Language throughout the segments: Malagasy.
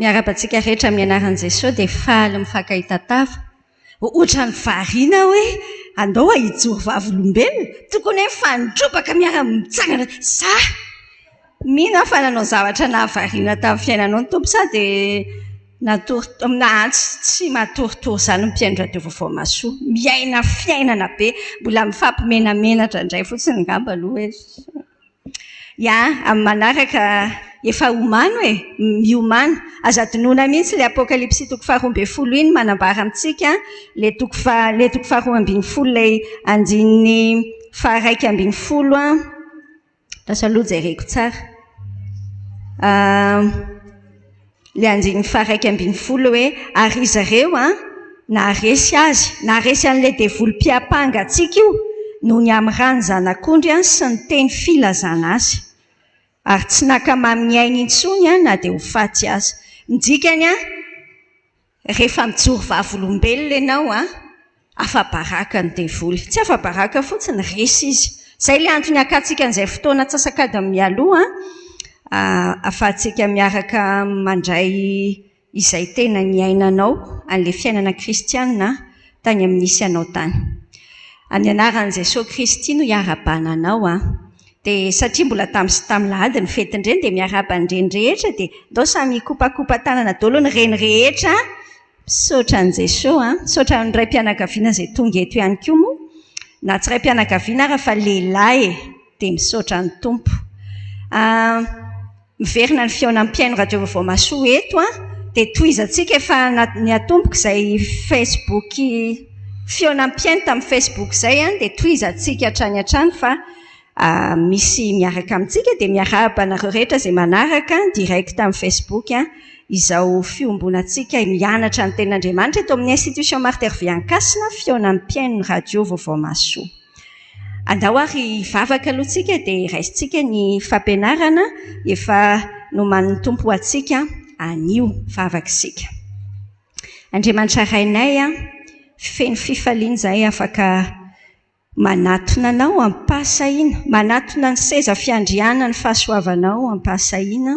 Miarahaba antsika rehetra amin'ny anaran'i Jesoa dia faly mifankahita tava. Ohatran'ny variana hoe andao hijoro vavolombelona, tokony hoe mifandrombaka miara-mitsangana. Za mino aho fa nanao zavatra nahavariana tamin'ny fiainanao ny Tompo sa dia natory, na tsy matoritory izany ny mpihaino radio vaovao mahasoa. Miaina fiainana be, mbola mifampimenamenatra indray fotsiny angamba aloha hoe. Ya, amin'ny manaraka efa omano e, miomàna. Aza adinoina mihitsy ilay Apokalypsy toko faharoa ambin'ny folo iny manambara amintsika ilay toko faha, ilay toko faharoa ambin'ny folo ilay andininy faharaika ambin'ny folo an. Lasa aloha jereko tsara. Ilay andininy faharaika ambin'ny folo hoe ary izy ireo an, naharesy azy, naharesy an'ilay devoly mpiampanga antsika io, noho ny amin'ny ràn'ny Zanak'ondry sy ny teny filazana azy. Ary tsy nankamamy ny ainy intsony na dia ho faty aza. Ny dikany an, Rehefa mijoro vavolombelona ianao an, afa-baraka ny devoly. Tsy afa-baraka fotsiny, resy izy. Izay ilay antony hakantsika an'izay fotoana antsasak'adiny mialoha an, ahafahantsika miaraka mandray izay tena niainanao, an'ilay fiainana kristiana tany amin'ny nisy anao tany. Amin'ny anaran'i Jesoa Kristy no iarahabana anao an. Dia satria mbola tamin'ny sy tamin'ny lahady ny fetin-dreny dia miarahaba ny reny rehetra dia ndao samy hikopakopa-tanana daholo ny reny rehetra. Misaotra an'i Jesoa an. Misaotra ny raim-pianakaviana izay tonga eto ihany koa moa. Na tsy raim-pianakaviana ara fa lehilahy e. Dia misaotra ny Tompo. Miverina ny fihaonan'ny mpihaino radio vaovao mahasoa eto an, dia tohizantsika efa niatomboka izay Facebook fihaonan'ny mpihaino tamin'ny Facebook izay an, dia tohizantsika hatrany hatrany fa misy miaraka amintsika dia miarahaba anareo rehetra izay manaraka direct amin'ny Facebook izao fiombonantsika mianatra ny tenin'Andriamanitra eto amin'ny Institution Marthe Hervé Ankasina fihaonan'ny mpihaino radio vaovao mahasoa. Andao ary hivavaka aloha tsika dia raisintsika ny fampianarana efa nomanin'ny Tompo ho antsika anio. Vavaka isika. Andriamanitra Rainay a, feno fifaliana izahay afaka manatona Anao am-pahasahiana, manatona ny seza fiandrianan'ny fahasoavanao am-pahasahiana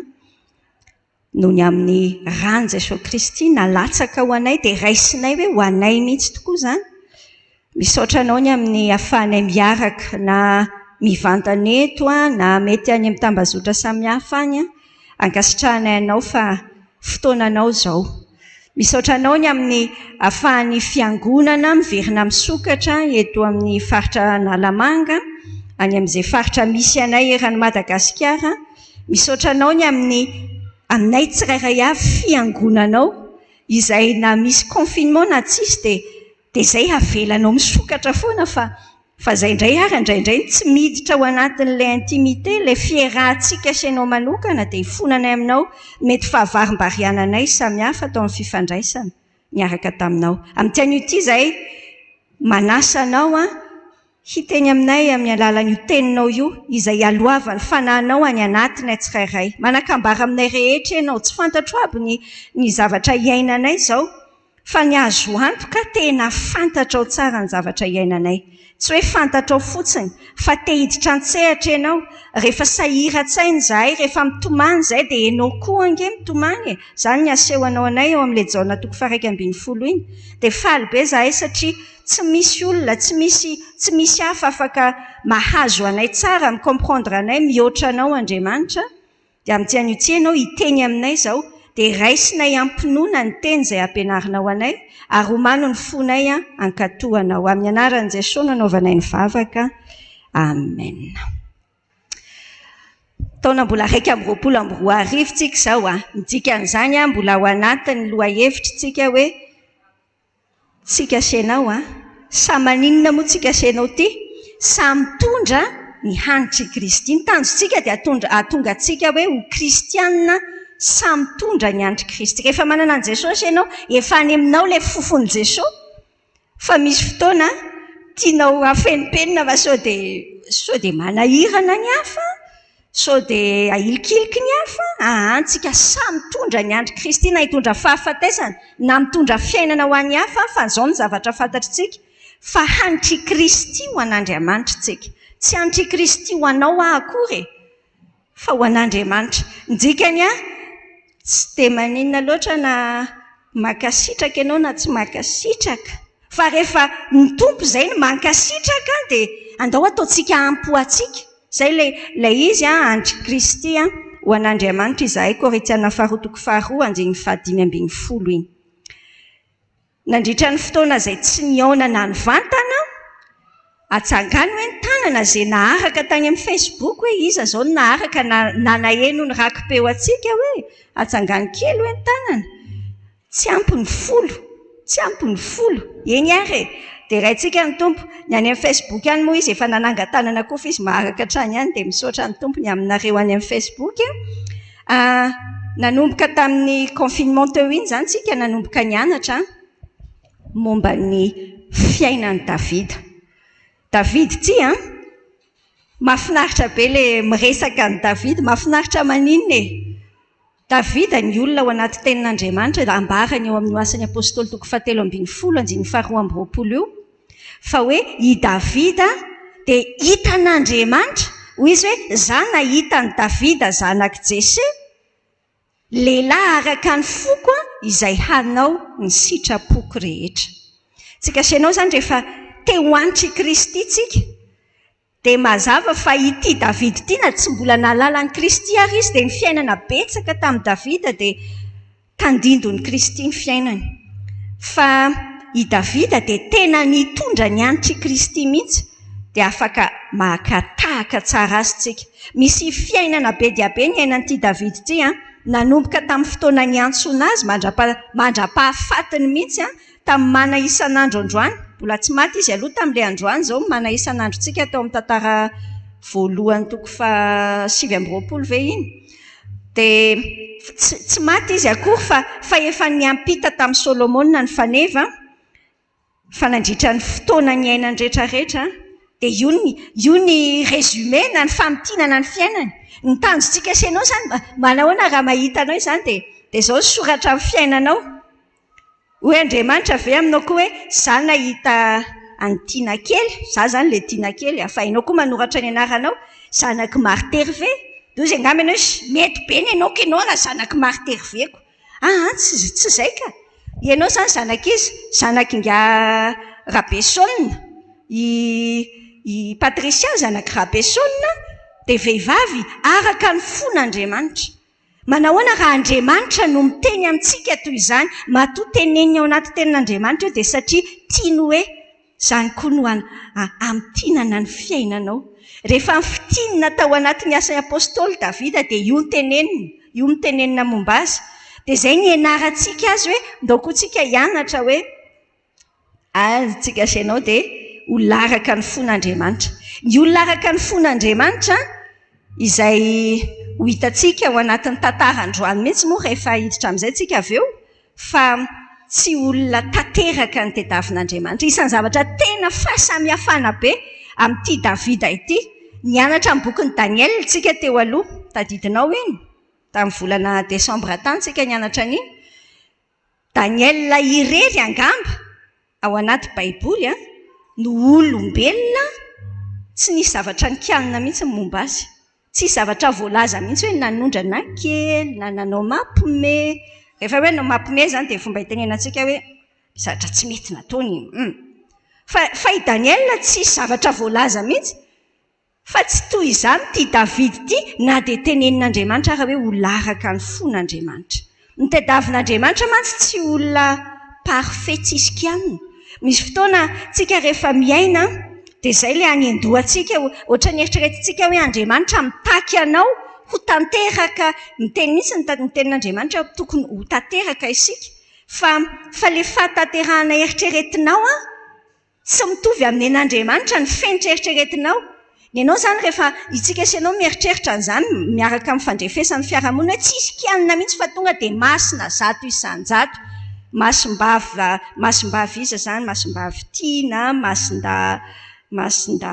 noho ny amin'ny ran'i Jesoa Kristy nalatsaka ho anay dia raisinay hoe ho anay mihitsy tokoa izany. Misaotra anao ny amin'ny ahafahanay miaraka na mivantana eto na mety any amin'ny tambazotra samihafa any. Ankasitrahanay anao fa fotoananao izao. Misaotra anao ny amin'ny ahafahan'ny fiangonana miverina misokatra eto amin'ny faritra Analamanga, any amin'izay faritra misy anay eran'i Madagasikara. Misaotra anao ny amin'ny aminay tsirairay avy fiangonanao izay na misy confinement na tsisy dia dia izay avelanao misokatra foana fa fa izay indray ary indraindray ny tsy miditra ao anatin'ilay intimité ilay fiarahantsika sy ianao manokana dia ifonanay aminao mety fahavarimbariananay samihafa tao amin'ny fifandraisana niaraka taminao. Amin'ity anio ity izahay manasa anao an Hiteny aminay amin'ny alalan'io Teninao io, izay ialohavan'ny Fanahinao any anatinay tsirairay. Manan-kambara aminay rehetra Ianao. Tsy fantatro aby ny, ny zavatra iainanay izao, fa ny azo antoka, tena fantatrao tsara ny zavatra iainanay. Tsy hoe fantatrao fotsiny, fa te hiditra an-tsehatra Ianao. Rehefa sahiran-tsaina izahay, rehefa mitomany izahay, dia Ianao koa ange mitomany e. Izany ny asehonao anay ao amin'ilay Jaona toko faha-11 iny. Dia faly be izahay satria Tsy misy olona, tsy misy, tsy misy hafa afaka mahazo anay tsara, mi-comprendre anay mihoatra anao Andriamanitra, dia amin'ity anio ity ianao hiteny aminay izao, dia raisinay am-pinoana ny teny izay ampianarinao anay, ary omano ny fonay hankatò anao. Amin'ny anaran'i Jesoa no anaovanay ny vavaka. Amen. Taona mbola 2021 tsika izao an. Ny dikan'izany an, mbola ao anatin'ny lohahevitra tsika hoe Tsika sy enao an! Sa maninona moa tsika sy enao ty? Samy mitondra ny hanitr'i Kristy. Ny tanjontsika dia hatondra hahatonga antsika hoe ho kristiana samy mitondra ny hanitr'i Kristy. Rehefa manana an'i Jesosy ianao, efa any aminao ilay fofon'i Jesosy. Fa misy fotoana tianao hafenimpenina fa sao dia sao dia manahirana ny hafa. Sao dia ahilikiliky ny hafa? Aa, antsika samy mitondra ny andry Kristy na hitondra fahafatesana na mitondra fiainana ho an'ny hafa fa izao ny zavatra fantatritsika fa hanitr'i Kristy ho an'Andriamanitra tsika. Tsy hanitr'i Kristy ho anao aho akory e! Fa ho an'Andriamanitra. Ny dikany an, Tsy dia maninona loatra na mankasitraka ianao na tsy mankasitraka, fa rehefa ny Tompo izay no mankasitraka dia andao ataontsika ampy ho antsika. Izay ilay ilay izy an, andry Kristy an, ho an'Andriamanitra izahay, Korintiana faharoa toko faharoa andininy fahadimy ambin'ny folo iny. Nandritra ny fotoana izay tsy nihaonana nivantana, atsangano hoe ny tanana izay naharaka tany amin'ny Facebook hoe iza izao no naharaka na na naheno ny raki-peo antsika hoe atsangano kely hoe ny tanana. Tsy ampy ny 10, tsy ampy ny 10. Eny ary e! Deraintsika ny Tompo. Ny any amin'ny Facebook any moa izy efa nanangan-tanana koa fa izy maharaka hatrany ihany dia misaotra ny Tompo ny aminareo any amin'ny Facebook. Nanomboka tamin'ny confinement teo iny izany tsika nanomboka nianatra momba ny fiainan'i Davida. David ity an, mahafinaritra be ilay miresaka an'i Davida, mahafinaritra maninona e? Davida ny olona ao anaty tenin'Andriamanitra, ambarany eo amin'io Asan'ny Apostoly toko fahatelo ambin'ny folo andininy faharoa amby roapolo io, fa hoe i Davida dia hitan'Andriamanitra, hoy izy hoe za nahita an'i Davida zanak'i Jese, lehilahy araka ny foko izay hanao ny sitrapoko rehetra. Tsika sy ianao izany rehefa te ho anitr'i Kristy tsika, dia mazava fa ity Davida ity na tsy mbola nahalala an'i Kristy ary izy dia ny fiainana betsaka tamin'i Davida dia tandindon'i Kristy ny fiainany. Fa i Davida dia tena nitondra ny anitr'i Kristy mihitsy dia afaka maka tahaka tsara azy tsika. Misy fiainana be dia be niainan'ity Davida ity an, nanomboka tamin'ny fotoana niantsoana azy mandra-pahafatiny mihitsy an, tamin'ny mana isan'andro androany. Mbola tsy maty izy aloha tamin'ilay androany izao ny mana isan'androntsika tao amin'ny tantara voalohany toko faha-29 ve iny? Dia tsy tsy maty izy akory fa fa efa niampita tamin'i Solomona ny faneva fa nandritra ny fotoana niainany rehetrarehetra dia io ny io ny résumé na ny famintinana ny fiainany. Ny tanjontsika sy ianao izany manahoana raha mahita anao izany dia dia izao ny soratra amin'ny fiainanao. Hoy Andriamanitra ve aminao koa hoe za nahita an'i Tiana kely, za zany ilay Tiana kely, fa hainao koa manoratra ny anaranao, zanak'i Marthe Hervé? Dia hoy izy angamba ianao hoe mety be ny anao k'ianao raha zanak'i Marthe Hervé ko. Aa tsy tsy izay ka. Ianao izany zanak'iza? Zanak'ingahy Rabeson, i i Patricia zanak'i Rabeson dia vehivavy araka ny fon'Andriamanitra. Manahoana raha Andriamanitra no miteny amintsika toy izany? Matoa teneniny ao anaty tenin'Andriamanitra io dia satria tiany hoe izany koa no hamintinana ny fiainanao. Rehefa nofintinina tao anatin'ny Asan'ny Apostoly Davida dia io no teneniny, io no tenenina momba azy. Dia izay no ianarantsika azy hoe ndao koa tsika hianatra hoe Ary tsika sy ianao dia olona araka ny fon'Andriamanitra. Ny olona araka ny fon'Andriamanitra izay ho hitantsika ao anatin'ny tantara androany mihitsy moa rehefa hiditra amin'izay tsika avy eo fa tsy olona tanteraka ny tediavin'Andriamanitra. Isan'ny zavatra tena fahasamihafana be amin'ity Davida ity. Nianatra ny bokin'i Daniela tsika teo aloha. Tadidinao iny? Tamin'ny volana desambra tany tsika nianatra an'iny. Daniela irery angamba ao anaty Baiboly no olombelona tsy nisy zavatra nikianina mihitsy ny momba azy. Tsisy zavatra voalaza mihitsy hoe nanondrana kely na nanao mampime. Rehefa hoe nanao mampime izany dia fomba itenenantsika hoe zavatra tsy mety nataony. Fa fa i Daniela tsisy zavatra voalaza mihitsy. Fa tsy toy izany ity Davida ity na dia tenenin'Andriamanitra ara hoe olona araka ny fon'Andriamanitra. Ny tadiavin'Andriamanitra mantsy tsy olona parfait tsisy kianina. Misy fotoana tsika rehefa miaina dia izay ilay hanendohantsika ohatran'ny eritreretintsika hoe Andriamanitra mitaky anao ho tanteraka, miteny mihitsy ny tenin'Andriamanitra hoe tokony ho tanteraka isika fa fa ilay fahatanterahana eritreretinao an, Tsy mitovy amin'ny an'Andriamanitra ny fenitra eritreretinao. Ny anao izany rehefa itsika sy ianao mieritreritra an'izany miaraka amin'ny fandrefesan'ny fiarahamonina hoe tsisy kianina mihitsy fa tonga dia masina 100%. Masimbavy masimbavy iza izany? Masimbavy Tiana, masinda masinda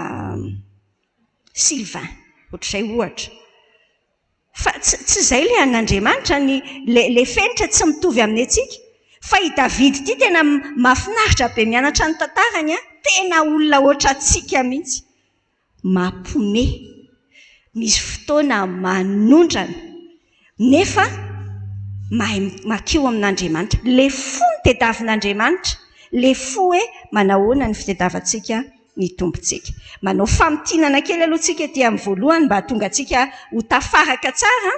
Sylvain, ohatr'izay ohatra. Fa tsy tsy izay ilay an'Andriamanitra, ny ilay ilay fenitra tsy mitovy amin'ny antsika. Fa i David ity tena mahafinaritra be mianatra ny tantarany an, tena olona ohatrantsika mihitsy. Mampiomehy. Misy fotoana manondrana. Nefa. Mahay makeo amin'Andriamanitra. Ilay fo no tediavin'Andriamanitra. Ilay fo hoe manahoana ny fitadiavantsika ny Tompontsika. Manao famintinana kely aloha tsika ety amin'ny voalohany mba hahatonga antsika ho tafaraka tsara.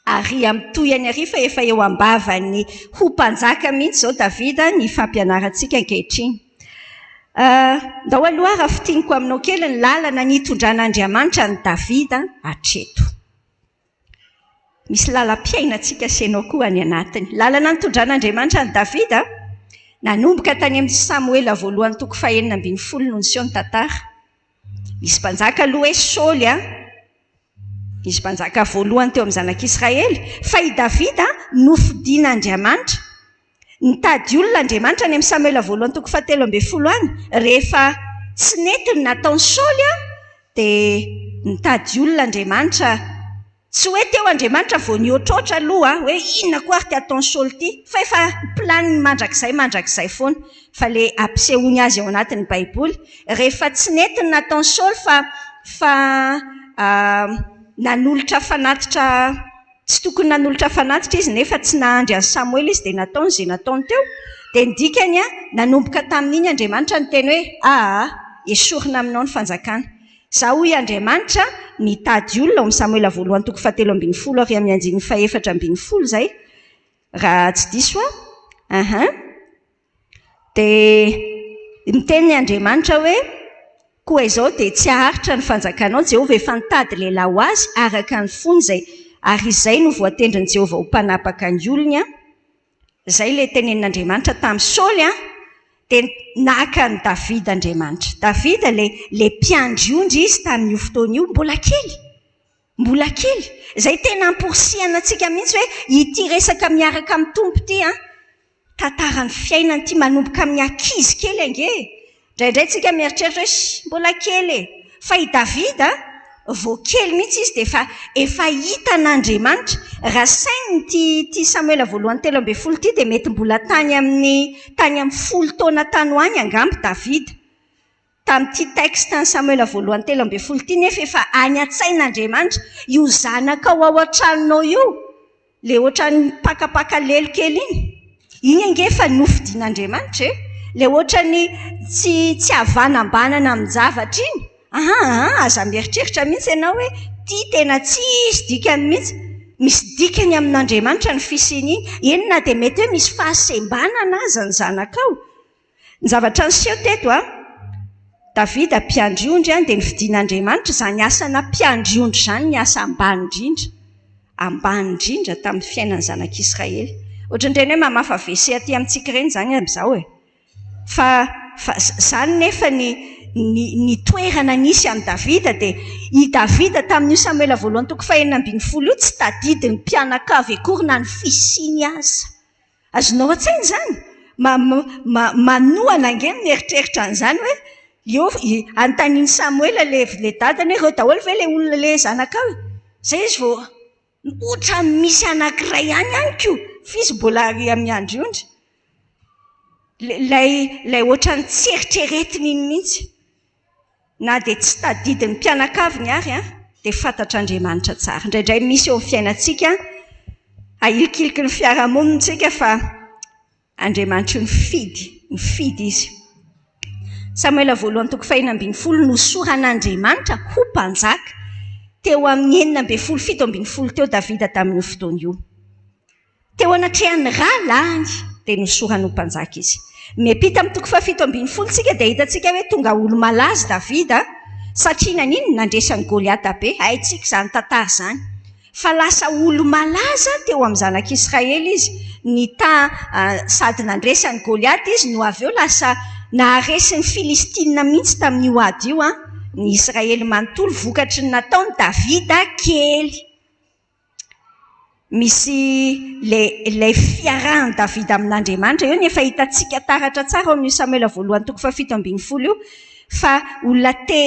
Ary amin'ny tohiny ary fa efa eo am-bavan'ny ho mpanjaka mihitsy izao Davida ny fampianarantsika ankehitriny. Ndao aloha raha fintiniko aminao kely ny lalana nitondran'Andriamanitra an'i Davida hatreto. Misy lalam-piainantsika sy ianao koa any anatiny. Lalana nitondran'Andriamanitra an'i Davida, nanomboka tany amin'ny Samoela voalohany toko fahenina ambin'ny folo no niseho ny tantara. Nisy mpanjaka aloha hoe Saoly, nisy mpanjaka voalohany teo amin'ny zanak'Israely, fa i Davida nofidin'Andriamanitra. Nitady olona Andriamanitra any amin'ny Samoela voalohany toko fahatelo ambin'ny folo any, rehefa tsy nety ny nataon'i Saoly dia nitady olona Andriamanitra. Tsy hoe teo Andriamanitra vao nihoatroatra aloha hoe inona koa ary ity ataon'i Saoly ity, fa efa planiny mandrakizay mandrakizay foana. Fa ilay ampisehoany azy ao anatin'ny Baiboly, rehefa tsy nety ny nataon'i Saoly fa fa nanolotra fanatitra Tsy tokony nanolotra fanatitra izy nefa tsy nahandry an'i Samoela izy dia nataony izay nataony teo. Dia ny dikany, nanomboka tamin'iny Andriamanitra niteny hoe, Aa, esorina aminao ny fanjakana. Izaho hoy Andriamanitra, nitady olona, ao amin'ny Samoela voalohany toko fahatelo ambin'ny folo ary amin'ny andininy fahefatra ambin'ny folo izay, raha tsy diso aho. Aha. Dia niteny Andriamanitra hoe, Koa izao dia tsy haharitra ny fanjakanao, Jehovah efa nitady lehilahy ho azy araka ny fony izay, ary izay no voatendrin'i Jehovah ho mpanapaka ny olony. Izay ilay tenenin'Andriamanitra tamin'i Saoly, dia naka an'i Davida Andriamanitra. Davida ilay ilay mpiandry ondry izy tamin'io fotoana io, mbola kely. Mbola kely. Izay tena amporisihana antsika mihitsy hoe ity resaka miaraka amin'ny Tompo ity an, Tantaran'ny fiainana ity manomboka amin'ny ankizy kely ange e! Indraindray tsika mieritreritra hoe sh, mbola kely e! Fa i Davida, vao kely mihitsy izy dia efa efa hitan'Andriamanitra. Raha sainina ity ity Samoela voalohany 13 ity dia mety mbola tany amin'ny tany amin'ny folo taona tany ho any angamba Davida. Tamin'ity texte ny Samoela voalohany 13 ity nefa efa any an-tsain'Andriamanitra io zanakao ao an-tranonao io, ilay ohatran'ny mipakapaka lelo kely iny, iny ange efa nofidin'Andriamanitra e! Ilay ohatran'ny tsy tsy havanambanana amin-javatra iny, aa aza mieritreritra mihitsy ianao hoe ity tena tsisy dikany mihitsy, misy dikany amin'Andriamanitra ny fisian'iny, eny na dia mety hoe misy fahasembanana aza ny zanakao. Ny zavatra niseho teto an, Davida mpiandry ondry an, dia nofidin'Andriamanitra, izany asana mpiandry ondry izany ny asa ambany indrindra, ambany indrindra tamin'ny fiainan'ny zanak'Israely. Ohatran'ireny hoe mamafa WC aty amintsika ireny izany amin'izao e. Fa fa izany nefa ny ny ny toerana nisy an'i Davida dia i Davida tamin'io Samoela voalohany toko fahenina ambin'ny folo io tsy tadidin'ny mpianakavy akory na ny fisiany aza. Azonao an-tsaina izany? Ma, ma, manohana ange ny mieritreritra an'izany hoe eo, anontanian'i Samoela ilay, ilay dadany hoe ireo daholo ve ilay olona, ilay zanakao e? Izay izy vao, ohatran'ny misy anankiray ihany any ko, fa izy mbola ary amin'ny andry ondry. Ilay, ilay ohatran'ny tsy eritreretina iny mihitsy. Na dia tsy tadidin'ny mpianakaviny ary dia fantatr'Andriamanitra tsara. Indraindray misy eo amin'ny fiainantsika, ahilikiliky ny fiarahamonina isika fa Andriamanitra io nifidy, nifidy Izy. Samoela voalohany toko fahenina ambin'ny folo, nosoran'Andriamanitra ho mpanjaka teo amin'ny 16, 17 teo Davida tamin'io fotoana io. Teo anatrehan'ny rahalahiny dia nosorany ho mpanjaka izy. Miampita amin'ny toko fahafito ambin'ny folo isika dia hitantsika hoe tonga olo-malaza Davida satria naninona? Nandresy an'i Goliata be. Haintsika izany tantara izany. Fa lasa olo-malaza teo amin'ny zanak'Israely izy. Nita sady nandresy an'i Goliata izy no avy eo lasa naharesy ny Filistina mihitsy tamin'io ady io ny Israely manontolo vokatry ny nataon'i Davida kely. Misy ilay ilay fiarahan'i Davida amin'Andriamanitra. Eo ny efa hitantsika taratra tsara ao amin'io Samoela voalohany toko fahafito ambin'ny folo io fa olona te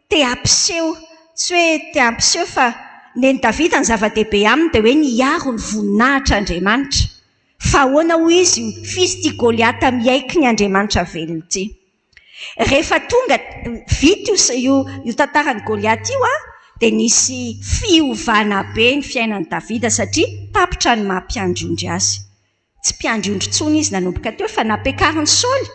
te hampiseho, tsy hoe te hampiseho fa nen'i Davida ny zava-dehibe aminy dia hoe ny hiaro ny voninahitr'Andriamanitra. Fa ahoana hoy izy, f'izy ity Goliata miaiky ny Andriamanitra velona ity. Rehefa tonga, vita io io io tantaran'i Goliata io an, dia nisy fiovana be ny fiainan'i Davida satria tapitra ny maha mpiandry ondry azy. Tsy mpiandry ondry intsony izy nanomboka teo fa nampiakarin'i Saoly,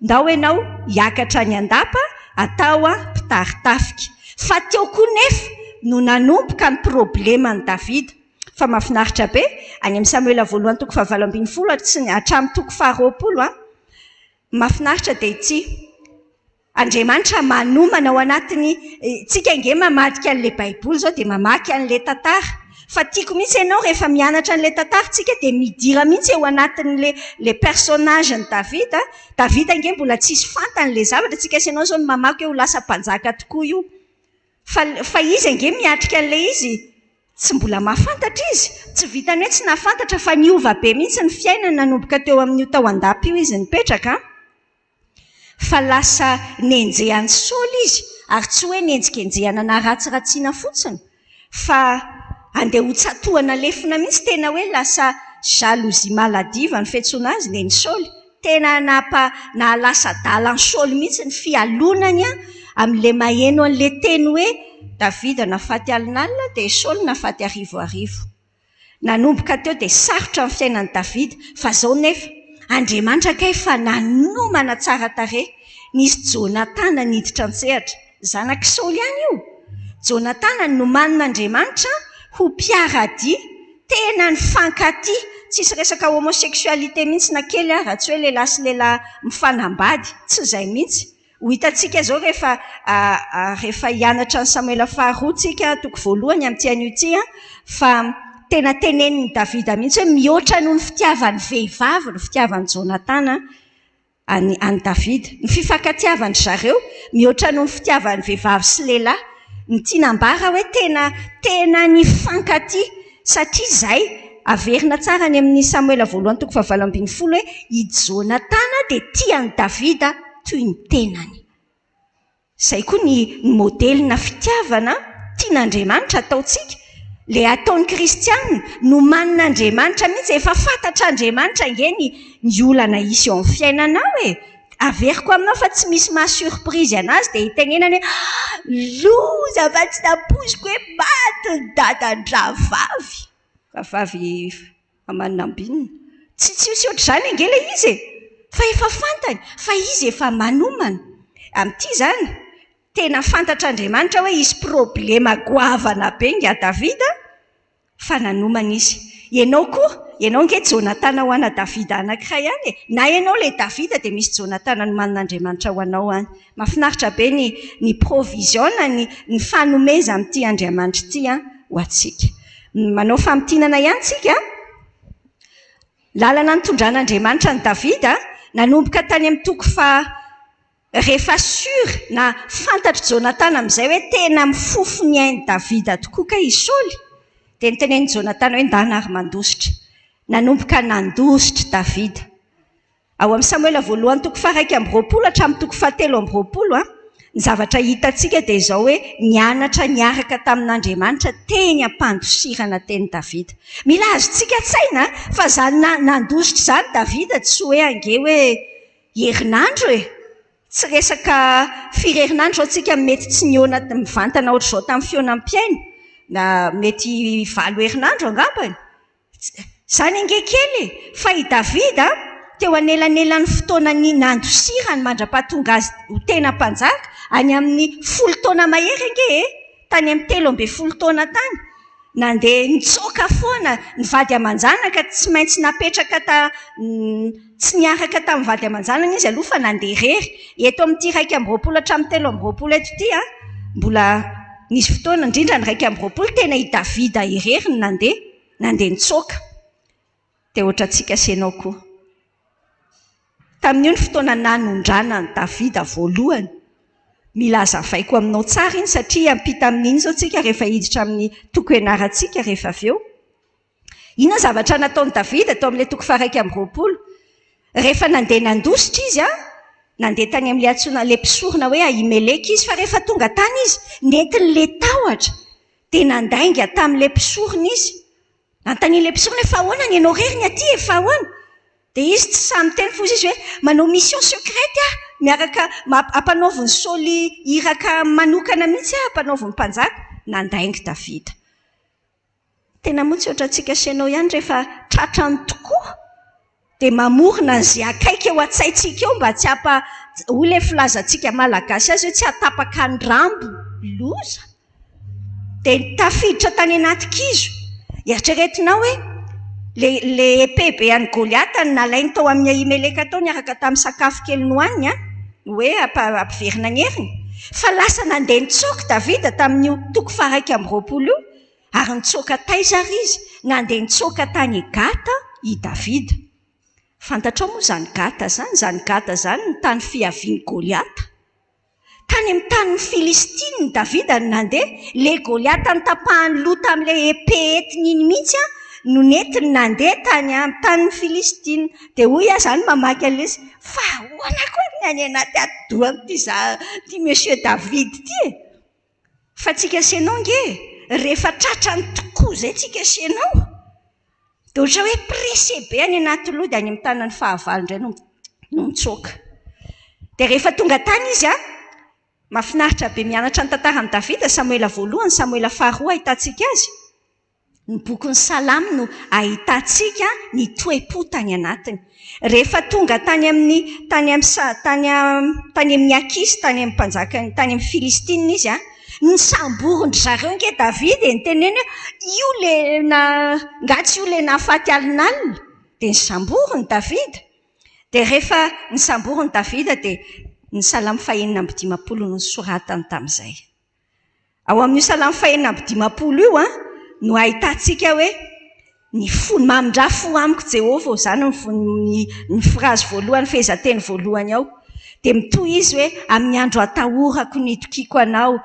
Ndao ianao hiakatra any an-dapa atao mpitari-tafika. Fa teo koa nefa no nanomboka ny probleman'i Davida. Fa mahafinaritra be, any amin'ny Samoela voalohany toko fahavalo ambin'ny folo hatramin'ny toko faharoapolo, mahafinaritra dia ity. Andriamanitra manomana ao anatin'ny, tsika ange mamadika an'ilay baiboly izao dia mamaky an'ilay tantara. Fa tiako mihitsy ianao rehefa mianatra an'ilay tantara tsika dia midira mihitsy eo anatin'ilay ilay personnage an'i Davida. Davida ange mbola tsisy fantany ilay zavatra, tsika sy ianao izao no mamaky hoe ho lasa mpanjaka tokoa io. Fa fa izy ange miatrika an'ilay izy tsy mbola mahafantatra izy. Tsy vitan'ny hoe tsy nahafantatra fa niova be mihitsy ny fiainany nanomboka teo amin'io tao an-dapa io izy nipetraka. Fa lasa nenjehan'i Saoly izy, ary tsy hoe nenjikenjehana na ratsiratsiana fotsiny, fa andeha hotsatohana lefona mihitsy, tena hoe lasa jalousie maladive ny fiantsoana azy, nen'i Saoly. Tena nampa, nahalasa adala an'i Saoly mihitsy ny fialonany amin'ilay maheno an'ilay teny hoe Davida nahafaty alinalina, dia Saoly nahafaty arivoarivo. Nanomboka teo dia sarotra ny fiainan'i Davida, fa izao nefa, Andriamanitra kay fa nanomana tsara tarehy. Nisy Jonatana niditra an-tsehatra. Zanak'i Saoly ihany io. Jonatana nomanin'Andriamanitra ho mpiara-dia, tena nifankatia. Tsisy resaka homosexualité mihitsy na kely ary, raha tsy hoe lehilahy sy lehilahy mifanambady. Tsy izay mihitsy. Ho hitantsika izao rehefa rehefa hianatra ny Samoela faharoa tsika, toko voalohany amin'ity anio ity, fa tena tenenin'i Davida mihitsy hoe mihoatra noho ny fitiavan'ny vehivavy ny fitiavan'i Jonatana an'i an'i Davida. Ny fifankatiavan-dry zareo mihoatra noho ny fitiavan'ny vehivavy sy lehilahy. Ny tiana ambara hoe tena tena nifankatia satria izay averina tsara any amin'ny Samoela voalohany toko fahavalo ambin'ny folo hoe i Jonatana dia tia an'i Davida toy ny tenany. Izay koa ny modelina fitiavana tian'Andriamanitra ataontsika, ilay ataon'ny kristiana, nomanin'Andriamanitra mihitsy, efa fantatr'Andriamanitra ange ny ny olana hisy eo amin'ny fiainanao e! Averiko aminao fa tsy misy maha surprise anazy dia itenenany hoe loza fa tsy nampoiziko hoe maty ny dadan-drahavavy. Rahavavy aman'ambinina. Tsy tsy ohatr'izany ange ilay izy e! Fa efa fantany fa izy efa manomana. Amin'ity izany, tena fantatr'Andriamanitra hoe hisy problema goavana be ingahy Davida Fa nanomana izy. Ianao koa, ianao ange Jonatana ho ana Davida anankiray ihany e! Na ianao ilay Davida dia misy Jonatana nomanin'Andriamanitra ho anao any. Mahafinaritra be ny ny provision na ny ny fanomezan'ity Andriamanitra ity an, ho antsika. Manao famintinana ihany tsika. Lalana nitondran'Andriamanitra an'i Davida, nanomboka tany amin'ny toko faha Rehefa sûr na fantatr'i Jonatana amin'izay hoe tena mifofo ny ain'i Davida tokoa kay i Saoly, dia notenenin'i Jonatana hoe ndana ary mandositra. Nanomboka nandositra i Davida. Ao amin'ny Samoela voalohany toko faha-21 hatramin'ny toko faha-23, ny zavatra hitantsika dia izao hoe nianatra niaraka tamin'Andriamanitra teny am-pandosirana teny Davida. Mila azontsika an-tsaina fa izany nandositra izany Davida tsy hoe ange hoe Herinandro e! Tsy resaka firy herinandro izao tsika mety tsy nihaona mivantana ohatr'izao tamin'ny fihaonam-piaina, na mety valo herinandro angambany. Izany ange kely e! Fa i Davida, teo anelanelan'ny fotoana nandosirany mandra-pahatonga azy ho tena mpanjaka, any amin'ny folo taona mahery ange e! Tany amin'ny 13 taona tany. Nandeha nitsoaka foana ny vady aman-janaka, tsy maintsy napetraka ta, tsy niaraka tamin'ny vady aman-janany izy aloha fa nandeha irery. Eto amin'ity 21 hatramin'ny 23 eto ity, mbola nisy fotoana, indrindra ny 21, tena i Davida irery no nandeha, nandeha nitsoaka. Dia ohatrantsika sy ianao koa. Tamin'io ny fotoana nanondrana an'i Davida voalohany. Mila hazavaiko aminao tsara iny satria hiampita amin'iny izao tsika rehefa hiditra amin'ny toko ianarantsika rehefa avy eo. Inona ny zavatra nataon'i Davida tao amin'ilay toko faha-21? Rehefa nandeha nandositra izy, nandeha tany amin'ilay antsoina ilay mpisorona hoe Ahimeleka izy, fa rehefa tonga tany izy, nentin'ilay tahotra, dia nandainga tamin'ilay mpisorona izy. Nanontanian'ilay mpisorona hoe fa ahoana ny anao irery ny aty e, fa ahoana? Dia izy tsy sahy miteny fa hozy izy hoe manao mission secrète aho, miaraka ampanaovin'i Saoly iraka manokana mihitsy aho, ampanaovin'ny mpanjaka. Nandainga Davida. Tena moa tsy ohatrantsika sy ianao ihany rehefa tratrany tokoa dia mamorona an'izay akaiky eo an-tsaintsika eo mba tsy hampa, hoy ilay filazantsika malagasy azy hoe tsy hahatapaka ny rambo. Loza! Dia tafiditra tany anaty kizo. Eritreretinao hoe ilay ilay épée be an'i Goliata no nalainy tao amin'i Ahimeleka tao niaraka tamin'ny sakafo kely nohaniny an, hoe hampiverina ny heriny. Fa lasa nandeha nitsoaka Davida tamin'io toko faha-21 io. Ary nitsoaka taiza àry izy? Nandeha nitsoaka tany Gata i Davida. Fantatrao moa izany Gata izany? Izany Gata izany no tany fiavian'i Goliata. Tany amin'ny tanin'ny Filistina i Davida no nandeha. Ilay Goliata notapahany loha tamin'ilay épée entiny iny mihitsy no nentiny nandeha tany amin'ny tanin'ny Filistina. Dia hoy aho izany mamaky an'ilay izy, fa ahoana koa ny any anaty atidohan'ity za, ity Monsieur David ity e? Fa tsika sy enao nge rehefa tratrany tokoa zay tsika sy enao dia ohatra hoe pressé be any anaty loha dia any amin'ny tanan'ny fahavalo indray no no mitsoaka. Dia rehefa tonga tany izy an, mahafinaritra be mianatra ny tantaran'i Davida, Samoela voalohany, Samoela faharoa ahitantsika azy. Ny bokin'ny Salamo no ahitantsika ny toe-po tany anatiny. Rehefa tonga tany amin'ny tany amin'ny tany tany amin'ny Akisy, tany amin'ny mpanjakan'ny tany amin'ny Filistina izy, nosamborin-dry zareo ange Davida e, niteneniny hoe io le na nga tsy io le nahafaty alinalina? Dia nosamboriny Davida. Dia rehefa nosamboriny Davida dia ny Salamo fahenina amby dimampolo no nosoratany tamin'izay. Ao amin'io Salamo fahenina amby dimampolo io no ahitantsika hoe ny fony, mamindrà fo amiko Jehovah ô, izany ny ny phrase voalohany, fehezanteny voalohany ao. Dia mitohy izy hoe amin'ny andro atahorako no itokiako anao.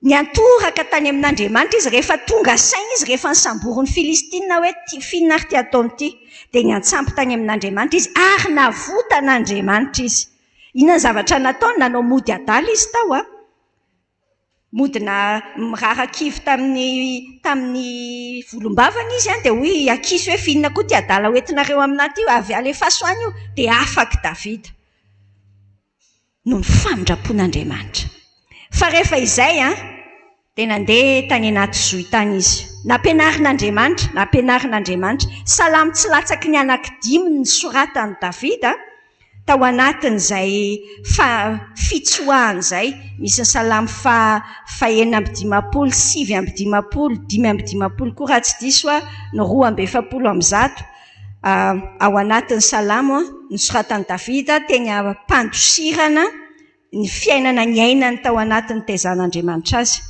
Niantoraka tany amin'Andriamanitra izy rehefa tonga saina izy, rehefa nisamborin'ny Filistina hoe ty finina ary ty ataony ity. Dia niantsampy tany amin'Andriamanitra izy ary navotan'Andriamanitra izy. Inona ny zavatra nataony? Nanao mody adala izy tao an. Mody na mirara-kivy tamin'ny tamin'ny volombavany izy an, dia hoy i Akisy hoe f'inona koa ity adala hoentinareo aminahy ity, avy alefaso any io. Dia afaka i Davida noho ny famindram-pon'Andriamanitra. Fa rehefa izay an, dia nandeha tany anaty zohy tany izy. Nampianarin'Andriamanitra, nampianarin'Andriamanitra. Salamo tsy latsaky ny anankidimy ny nosoratan'i Davida tao anatin'izay fitsoahana izay. Misy ny Salamo fahenina amby dimampolo, 59, 55 koa raha tsy diso aho, ny 142 ao anatin'ny Salamo nosoratan'i Davida teny am-pandosirana ny fiainana niainany tao anatin'ny tezan'Andriamanitra azy.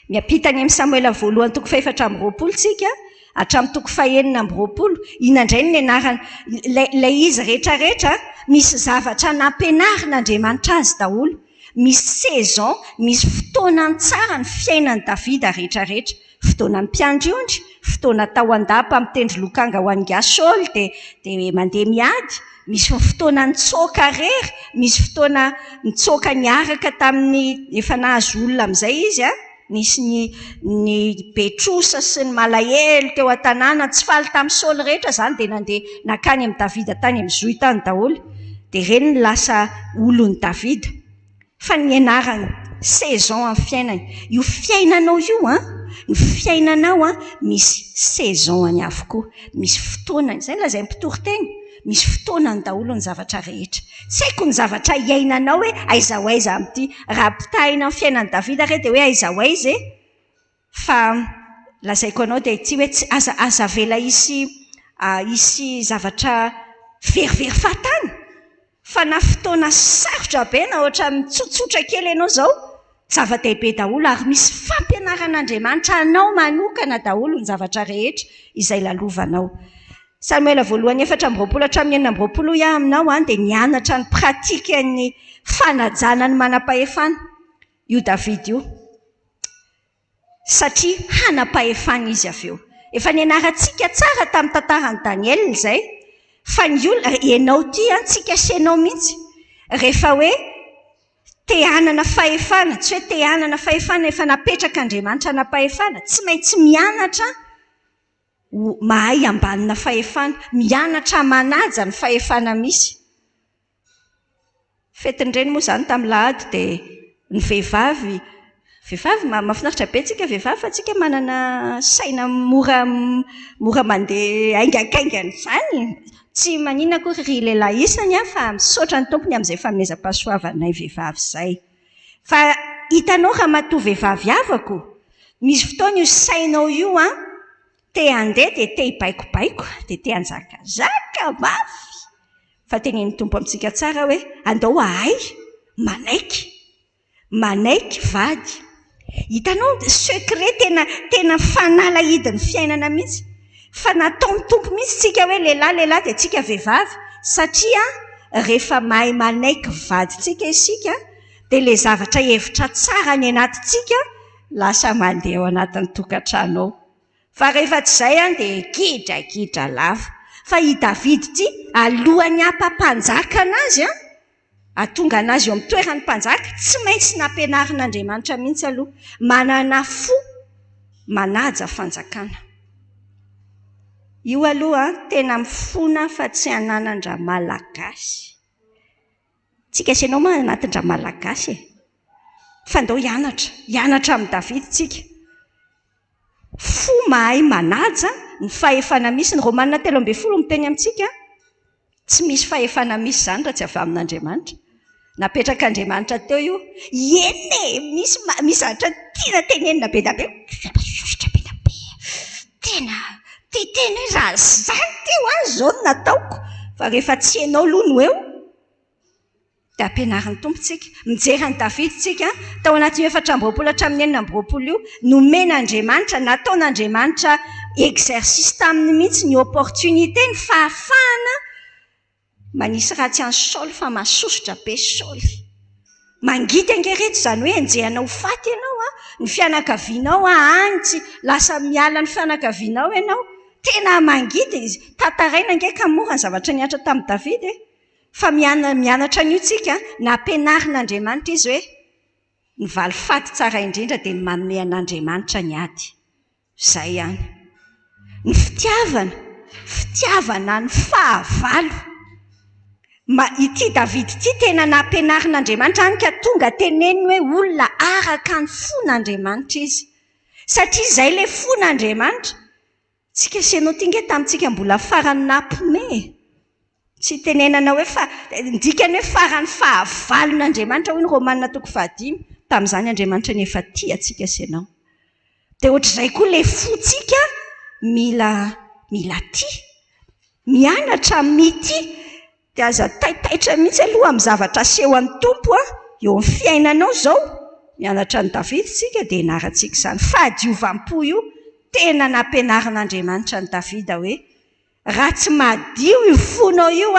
Miampita any amin'ny Samoela voalohany toko faha-24 tsika, hatramin'ny toko faha-26. Inona indray no nianarana? Ilay, ilay izy rehetrarehetra, misy zavatra nampianarin'Andriamanitra azy daholo. Misy saison, misy fotoanany tsara ny fiainan'i Davida rehetrarehetra. Fotoanan'ny mpiandry ondry, fotoana tao an-dapa mitendry lokanga ho an'i Saoly dia, dia mandeha miady. Misy fotoana nitsoaka irery, misy fotoana nitsoaka niaraka tamin'ny efa nahazo olona amin'izay izy an, nisy ny ny be trosa sy ny malahelo teo an-tanàna, tsy faly tamin'i Saoly rehetra izany dia nandeha nankany amin'i Davida tany amin'ny zohy tany daholo. Dia ireny no lasa olon'i Davida. Fa ny nianarany, saison amin'ny fiainany. Io fiainanao io an, ny fiainanao an, misy saison-ny avokoa. Misy fotoanany. Izay no lazain'ny mpitoriteny. Misy fotoanany daholo ny zavatra rehetra. Tsy haiko ny zavatra iainanao hoe aiza ho aiza amin'ity. Raha ampitahaina amin'ny fiainan'i Davida re dia hoe aiza ho aiza e. Fa lazaiko anao dia ity hoe tsy aza aza avela hisy hisy zavatra verivery fahatany. Fa na fotoana sarotra be na ohatran'ny tsotsotra kely ianao izao, zava-dehibe daholo ary misy fampianaran'Andriamanitra anao manokana daholo ny zavatra rehetra izay lalovanao. Samoela voalohany 24 hatramin'ny 26 hoy aho aminao an, dia nianatra ny pratique-n'ny fanajana ny manam-pahefana io Davida io. Satria hanam-pahefana izy avy eo. Efa nianarantsika tsara tamin'ny tantaran'i Daniela izay, fa ny olona, ianao ity an, tsika sy ianao mihitsy, rehefa hoe te hanana fahefana, tsy hoe te hanana fahefana, efa napetrak'Andriamanitra hanam-pahefana, tsy maintsy mianatra ho mahay ambanina fahefana, mianatra manaja ny fahefana misy. Fetin'ireny moa izany tamin'ny lahady dia ny vehivavy Vehivavy, mahafinaritra be tsika vehivavy fa tsika manana saina mora mora mandeha haingankaingana izany. Tsy maninona akory ry lehilahy isany an, fa misaotra ny Tompony amin'izay fanomezam-pahasoavanay vehivavy izay. Fa hitanao ramatoa vehivavy havako, misy fotoana io sainao io an, te handeha dia te hibaikobaiko, dia te hanjakazaka mafy. Fa tenenin'ny Tompo amintsika tsara hoe andao hahay manaiky. Manaiky vady. Hitanao secret tena tena fanalahidin'ny fiainana mihitsy. Fa nataon'ny Tompo mihitsy tsika hoe lehilahy lehilahy dia tsika vehivavy satria rehefa mahay manaiky vadintsika isika dia ilay zavatra hevitra tsara any anatintsika lasa mandeha ao anatin'ny tokantrano ao. Fa rehefa tsy izay an dia gidragidra lava. Fa i David ity alohan'ny hampampanjaka anazy an, hahatonga anazy eo amin'ny toeran'ny mpanjaka, tsy maintsy nampianarin'Andriamanitra mihitsy aloha. Manana fo manaja fanjakana. Io aloha tena mifona fa tsy ananan-dRamalagasy. Tsika sy ianao moa anatin-dRamalagasy e. Fa ndao hianatra, hianatra amin'i Davida tsika. Fo mahay manaja ny fahefana misy. Ny Romana 13 miteny amintsika, tsy misy fahefana misy izany raha tsy avy amin'Andriamanitra. Napetrak'Andriamanitra teo io. Eny e, misy misy zavatra tiana tenenina be dia be, sosotra be dia be. Tena te hiteny hoe raha izany teo an, izao no nataoko. Fa rehefa tsy ianao aloha no eo, Dia ampianarin'ny Tompo tsika. Mijery an'i Davida tsika, tao anatin'io 24 hatramin'ny 26 io, nomen'Andriamanitra, nataon'Andriamanitra exercice taminy mihitsy ny opportunité, ny fahafahana manisy ratsy an'i Saoly fa masosotra be Saoly. Mangidy ange ireto izany hoe enjehina ho faty ianao an, ny fianakavianao any tsy lasa miala ny fianakavianao ianao. Tena mangidy izy. Tantaraina ange ka mora ny zavatra nihatra tamin'i Davida e. Fa mianatra an'io tsika, nampianarin'Andriamanitra izy hoe ny valifaty tsara indrindra dia ny manome an'Andriamanitra ny ady. Izay ihany. Ny fitiavana, fitiavana ny fahavalo. Ma, ity Davida ity tena nampianarin'Andriamanitra hany ka tonga teneniny hoe olona araka ny fon'Andriamanitra izy. Satria izay ilay fon'Andriamanitra. Tsika sy ianao ty nge tamintsika mbola farany napme e! Tsy itenenana hoe fa, ny dikany hoe farany fahavalon'Andriamanitra hoy ny Romana toko fahadimy, tamin'izany Andriamanitra anie efa tia antsika sy ianao. Dia ohatr'izay koa ilay fontsika mila mila tia. Mianatra mitia. Dia aza taitaitra mihitsy aloha amin'ny zavatra asehon'ny Tompo eo amin'ny fiainanao izao. Mianatra an'i Davida isika dia ianarantsika izany fahadiovam-po io. Tena nampianarin'Andriamanitra an'i Davida hoe raha tsy madio io fonao io,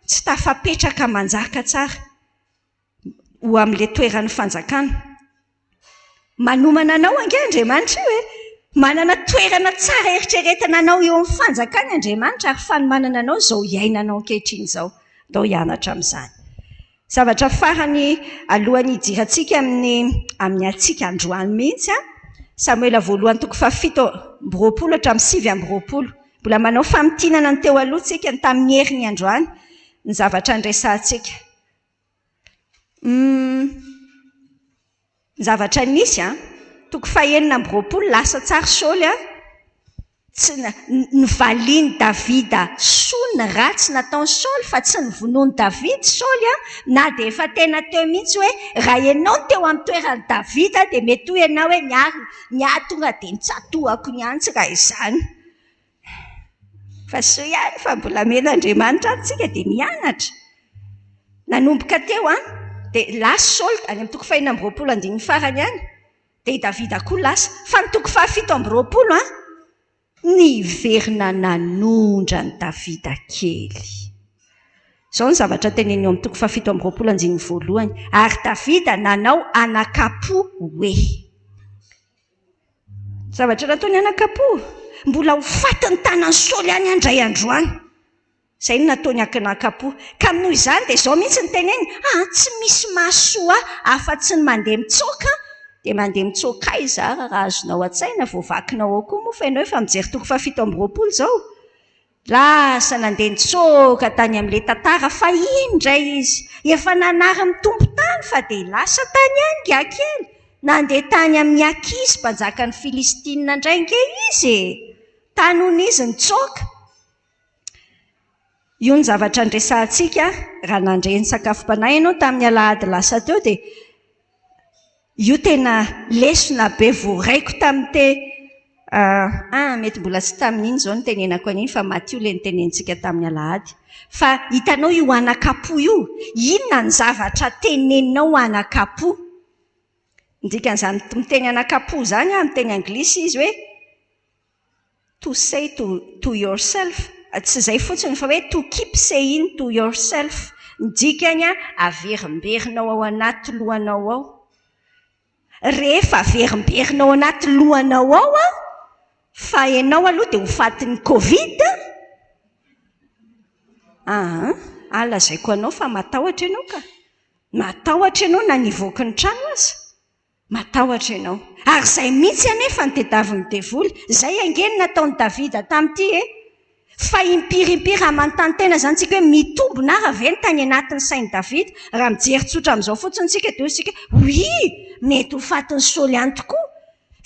tsy tafapetraka manjaka tsara. ho amin'ilay toeran'ny fanjakana. Manomana anao ange Andriamanitra io e! Manana toerana tsara eritreretina anao eo amin'ny fanjakany Andriamanitra ary fanomanana anao izao iainanao ankehitriny izao. Ndao hianatra amin'izany. Zavatra farany alohan'ny hidirantsika amin'ny amin'ny antsika androany mihitsy an, Samoela voalohany toko faha-27 hatramin'ny 29. Mbola manao famintinana ny teo aloha tsika ny tamin'ny heriny androany ny zavatra niresahantsika. Ny zavatra nisy an, toko fahenina amby roapolo, lasa tsara Saoly an, tsy nivalian'i Davida soa ny ratsy nataon'i Saoly fa tsy novonoin'i Davida Saoly an, na dia efa tena teo mihitsy hoe raha ianao no teo amin'ny toeran'i Davida dia mety hoy ianao hoe ny ahy ny ahy tonga dia nitsatohako ny antsy raha izany. Fa soa ihany fa mbola omen'Andriamanitra ary tsika dia mianatra. Nanomboka teo an, dia lasa Saoly any amin'ny toko fahenina amby roapolo andininy farany any, dia i Davida koa lasa. Fa ny toko fahafito amby roapolo an, niverina nanondra an'i Davida kely. Izao ny zavatra teneniny eo amin'ny toko fahafito amby roapolo andininy voalohany, ary Davida nanao anakam-po hoe. Zavatra nataony anakam-po, mbola ho faty ny tanan'i Saoly any indray andro any. Izay no nataony anakam-po. Ka noho izany dia izao mihitsy ny teneny, ah, tsy misy mahasoa ahy afa-tsy ny mandeha mitsoaka, dia mandeha mitsoaka aiza ary raha azonao an-tsaina, voavakinao ao koa moa fa ianao efa mijery toko fahafito amby roapolo izao. Lasa nandeha nitsoaka tany amin'ilay tantara fahiny indray izy. Efa nanary ny tompon-tany fa dia lasa tany ihany ingahy kely. Nandeha tany amin'i Akisy mpanjakan'ny Filistina indray ange izy e! Tany hono izy nitsoaka. Io ny zavatra niresahantsika raha nandre ny sakafom-panahy ianao tamin'ny alahady lasa teo dia io tena lesona be voaraiko tamin'ny te ah mety mbola tsy tamin'iny izao no tenenako an'iny fa Matio ilay nitenentsika tamin'ny alahady. Fa hitanao io anakapo io, inona ny zavatra teneninao anakapo? Ny dikan'izany miteny anakapo izany amin'ny teny anglisy izy hoe to say to to yourself, tsy izay fotsiny fa hoe to keep saying to yourself, ny dikany averimberina ao anaty lohanao ao. Rehefa averimberina ao anaty lohanao ao fa ianao aloha dia ho fatin'ny Covid, aa, lazaiko anao fa matahotra ianao ka. Matahotra ianao na ny hivoaka ny trano aza. Matahotra ianao. Ary izay mihitsy anefa no tadiavin'ny devoly. Izay ange no nataon'i Davida tamin'ity e. Fa impiry impiry raha manontany tena izany isika hoe mitombina ara ve ny tany anatin'ny sain'i Davida? Raha mijery tsotra amin'izao fotsiny isika dia hoy isika, oui, mety ho fatin'i Saoly ihany tokoa.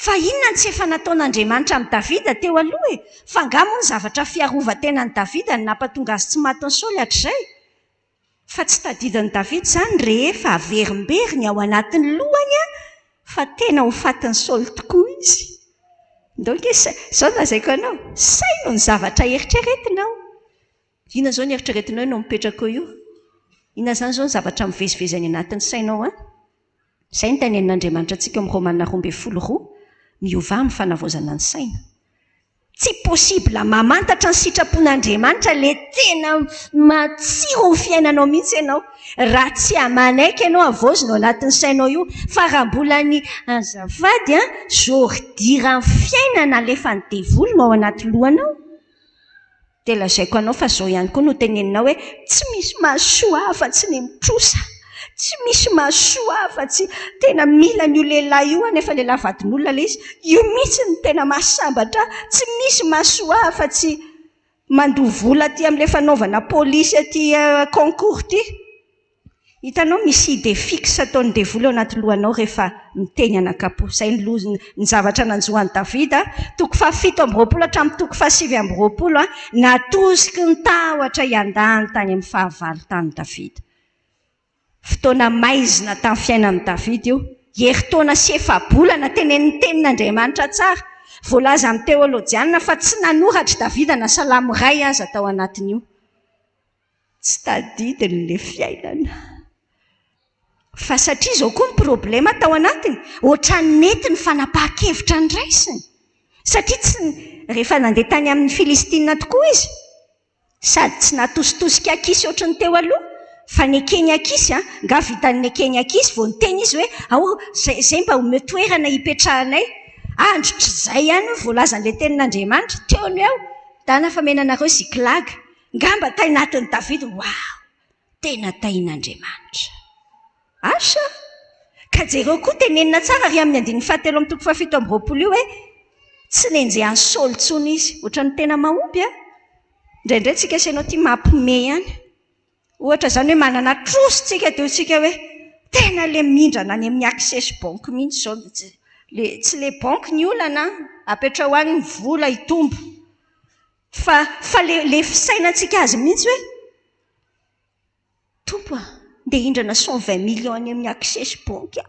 Fa inona no tsy efa nataon'Andriamanitra amin'i Davida teo aloha e? Fa angaha moa ny zavatra fiarovan-tenan'i Davida no nampatonga azy tsy matin'i Saoly hatrizay? Fa tsy tadidin'i Davida izany rehefa averimberiny ao anatin'ny lohany fa tena ho fatin'i Saoly tokoa izy. Ndao ange izao no lazaiko anao, saino ny zavatra eritreretinao. Inona izao ny eritreretinao ianao mipetraka eo io? Inona izany izao ny zavatra mivezivezy any anatin'ny sainao any? Izay no tenenin'Andriamanitra antsika ao amin'ny Romana 12:2, miovà amin'ny fanavaozana ny saina. Tsy possible mamantatra ny sitrapon'Andriamanitra le tena matsiro ny fiainanao mihitsy ianao raha tsy manaiky ianao havaozina ao anatin'ny sainao io fa raha mbola ny azafady an zoridiran'ny fiainana alefan'ny devoly no ao anaty lohanao dia lazaiko anao fa izao ihany koa no teneninao hoe tsy misy mahasoa afa-tsy ny mitrosa, tsy misy mahasoa afa-tsy tena mila an'io lehilahy io aho nefa lehilahy vadin'olona ilay izy, io mihitsy no tena mahasambatra ahy, tsy misy mahasoa afa-tsy mandoa vola aty amin'ilay fanaovana polisy aty concours ity. Hitanao, misy idée fixe ataon'ny devoly ao anaty lohanao rehefa miteny anakapo. Izay ny loza, ny zavatra nanjo an'i Davida, toko fahafito amby roapolo hatramin'ny toko fahasivy amby roapolo, natosiky ny tahotra hiandany tany amin'ny fahavalo tany Davida. Fotoana maizina tamin'ny fiainan'i Davida io. Herintaona sy efa-bolana tenenin'ny tenin'Andriamanitra tsara. Voalaza amin'ny teolojianina fa tsy nanoratra Davida na salamo iray aza tao anatin'io. Tsy tadidiny ilay fiainana. Fa satria izao koa ny problema tao anatiny, ohatran'ny nety ny fanapahan-kevitra noraisiny. Satria tsy rehefa nandeha tany amin'ny Filistina tokoa izy, sady tsy natositosika Akisy ohatry ny teo aloha, fa nekeny Akisy, nga vitan'ny nekeny Akisy vao niteny izy hoe ao izay, izay mba omeo toerana hipetrahanay. Androtr'izay ihany no voalazan'ilay tenin'Andriamanitra, teo no eo, dana fa omena anareo Ziklaga. Ngamba tay anatin'i Davida, Wow! Tena tahin'Andriamanitra. Asa! Ka jereo koa, tenenina tsara ary amin'ny andininy fahatelo amin'ny toko fahafito amby roapolo io hoe tsy nenjehan'i Saoly intsony izy. Ohatran'ny tena mahomby an! Indraindray tsika sy ianao tia mampime ihany. Ohatra izany hoe manana trosa tsika dia hoy tsika hoe tena ilay mindrana any amin'ny Access Bank mihitsy izao. Tsy ilay banky ny olana an! Apetraho any ny vola hitombo. Fa fa le le fisainantsika azy mihitsy hoe Tompo a, ndeha hindrana 120 millions any amin'ny Access Bank aho,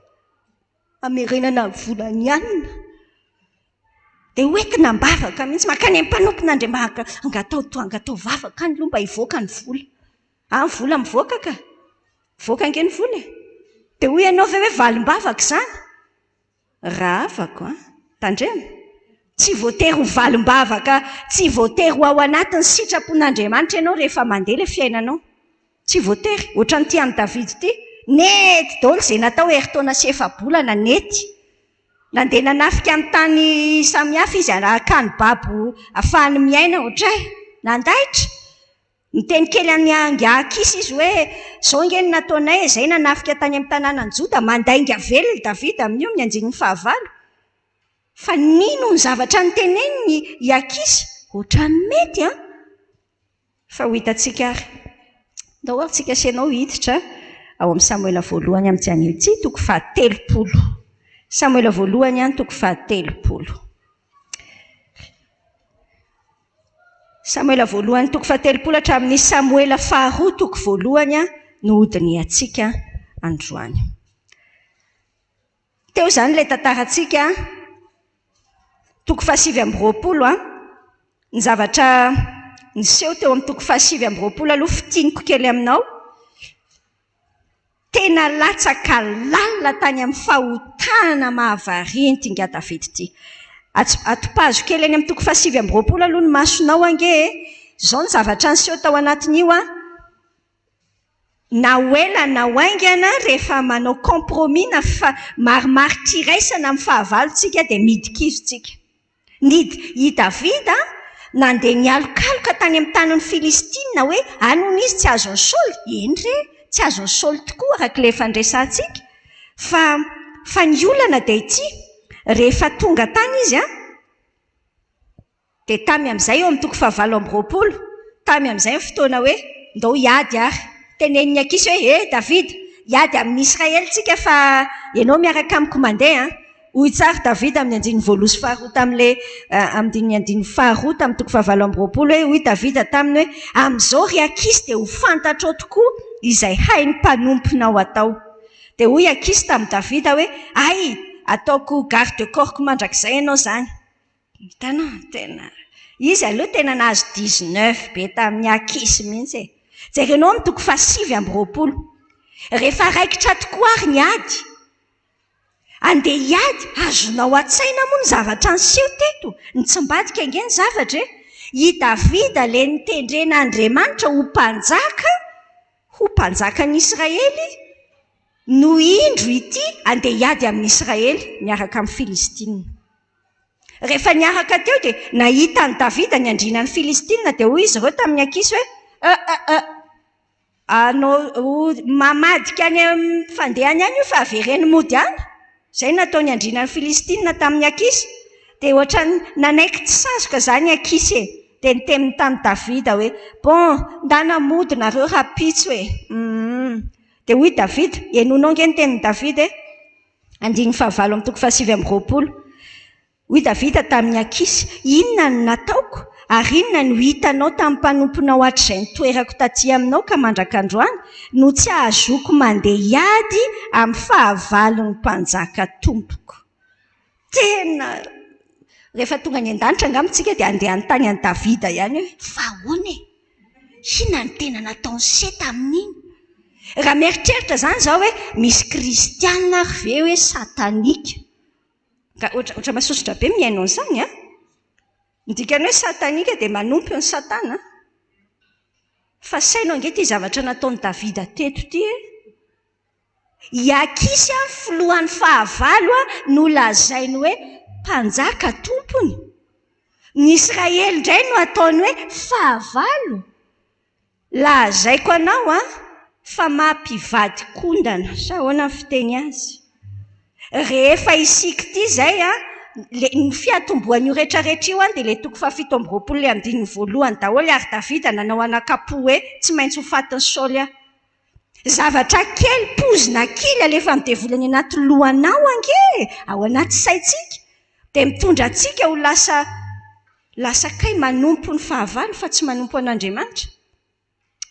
hamerenana ny volan'i Anna. Dia hoentina am-bavaka mihitsy, mankany amin'ny mpanompon'Andriamanitra, angatao to angatao vavaka any aloha mba hivoaka ny vola. Ah, ny vola mivoaka ka. Mivoaka ange ny vola e. Dia hoy ianao ve hoe valim-bavaka izany? Rahavako an! Tandremo! Tsy voatery ho valim-bavaka, tsy voatery ho ao anatin'ny sitrapon'Andriamanitra ianao rehefa mandeha ilay fiainanao. Tsy voatery. Ohatran'ity amin'i Davida ity. Nety daholo izay natao herintaona sy efa-bolana, nety. Nandeha nanafika ny tany samihafa izy hakany babo ahafahany miaina, ohatray. Nandaitra. Niteny kely an'i Angiakisy izy hoe, Izao ange no nataonay e, izay nanafika tany amin'ny tanànan'i Joda, mandainga velona i Davida amin'io, amin'ny andininy fahavalo. Fa nino ny zavatra noteneniny i Akisy, ohatran'ny mety an! Fa ho hitantsika ary. Ndao ary tsika sy ianao hiditra ao amin'ny Samoela voalohany amin'ity anio ity, toko fahatelopolo. Samoela voalohany toko fahatelopolo. Samoela voalohany toko fahatelopolo hatramin'ny Samoela faharoa toko voalohany no hodinihantsika androany. Teo izany ilay tantarantsika, toko fahasivy amby roapolo. Ny zavatra niseho teo amin'ny toko fahasivy amby roapolo aloha fintiniko kely aminao. Tena latsaka lalina tany amin'ny fahotana mahavariana ity ingahy Davida ity. Atopazo kely any amin'ny toko fahasivy amby roapolo aloha ny masonao ange e. Izao ny zavatra niseho tao anatin'io an. Na ho ela na ho haingana, rehefa manao compromis na marimaritra iraisana amin'ny fahavalontsika dia midi-kizo tsika. Nidy i Davida nandeha nialokaloka tany amin'ny tanin'ny Filistina hoe any hono izy tsy azon'i Saoly. Eny re, tsy azon'i Saoly tokoa araka ilay efa niresahantsika. Fa ny olana dia ity, rehefa tonga tany izy an, dia tamy amin'izay eo amin'ny toko fahavalo amby roapolo, tamy amin'izay ny fotoana hoe ndao hiady ary. Tenenin'ny Akisy hoe, eh Davida, hiady amin'ny Israely tsika fa ianao miaraka amiko mandeha an. Hoy tsara Davida amin'ny andininy voalohany sy faharoa tamin'ilay andininy andininy faharoa tamin'ny toko fahavalo amby roapolo hoe, hoy Davida taminy hoe, amin'izao ry Akisy dia ho fantatrao tokoa izay hain'ny mpanomponao atao. Dia hoy Akisy tamin'i Davida hoe, ay, ataoko garde corps-ko mandrakizay ianao izany. Hitanao, tena izy aloha tena nahazo 19 be tamin'ny Akisy mihitsy e. Jerenao amin'ny toko fahasivy amby roapolo. Rehefa raikitra tokoa ary ny ady, andeha hiady, azonao an-tsaina moa ny zavatra niseho teto, nitsimbadika ange ny zavatra e. I Davida ilay nitendren'Andriamanitra ho mpanjaka, ho mpanjakan'ny Israely, no indro ity andeha hiady amin'ny Israely miaraka amin'ny Filistina. Rehefa niaraka teo dia nahita an'i Davida ny andrianan'ny Filistina, dia hoy izy ireo tamin'ny Akisy hoe, anao mamadika any amin'ny fandehany any io fa avereno mody any. Izay no nataon'ny andrianan'ny Filistina tamin'ny Akisy. Dia ohatran'ny nanaiky tsy sazoka izany Akisy e. Dia niteny tamin'i Davida hoe, bon, ndana mody nareo rahampitso e. Dia hoy Davida, henoinao ange ny tenin'i Davida e. Andininy fahavalo amin'ny toko fahasivy amby roapolo. Hoy Davida tamin'ny Akisy, inona no nataoko ary inona no hitanao tamin'ny mpanomponao hatrizay nitoerako taty aminao ka mandrak'androany no tsy ahazoako mandeha hiady amin'ny fahavalon'ny mpanjaka tompoko. Tena rehefa tonga any an-danitra angamba isika dia handeha hanontany an'i Davida ihany hoe fa ahoana e? Inona no tena nataon'i se tamin'iny? Raha mieritreritra izany izao hoe misy kristiana ary ve hoe satanika? Ka ohatra mahasosotra be mihaino an'izany an! Ny dikan'ny hoe satanika dia manompo ny satana. Fa saino ange ity zavatra nataon'i Davida teto ity e! I Akisy filohan'ny fahavalo no lazainy hoe mpanjaka tompony. Ny Israely indray no ataony hoe fahavalo. Lazaiko anao an, fa mampivady kondana, sa ahoana ny fiteny azy? Rehefa isika ity izay an, le, ny fiatombohan'io rehetrarehetra io an, dia ilay toko fahafito amby roapolo ilay andininy voalohany daholo, ary Davida nanao anakapo hoe tsy maintsy ho fatin'i Saoly aho. Zavatra kely, pozina kely alefan'ny devoly any anaty lohanao ange e, ao anaty saintsika, dia mitondra antsika ho lasa lasa kay manompo ny fahavalo fa tsy manompo an'Andriamanitra.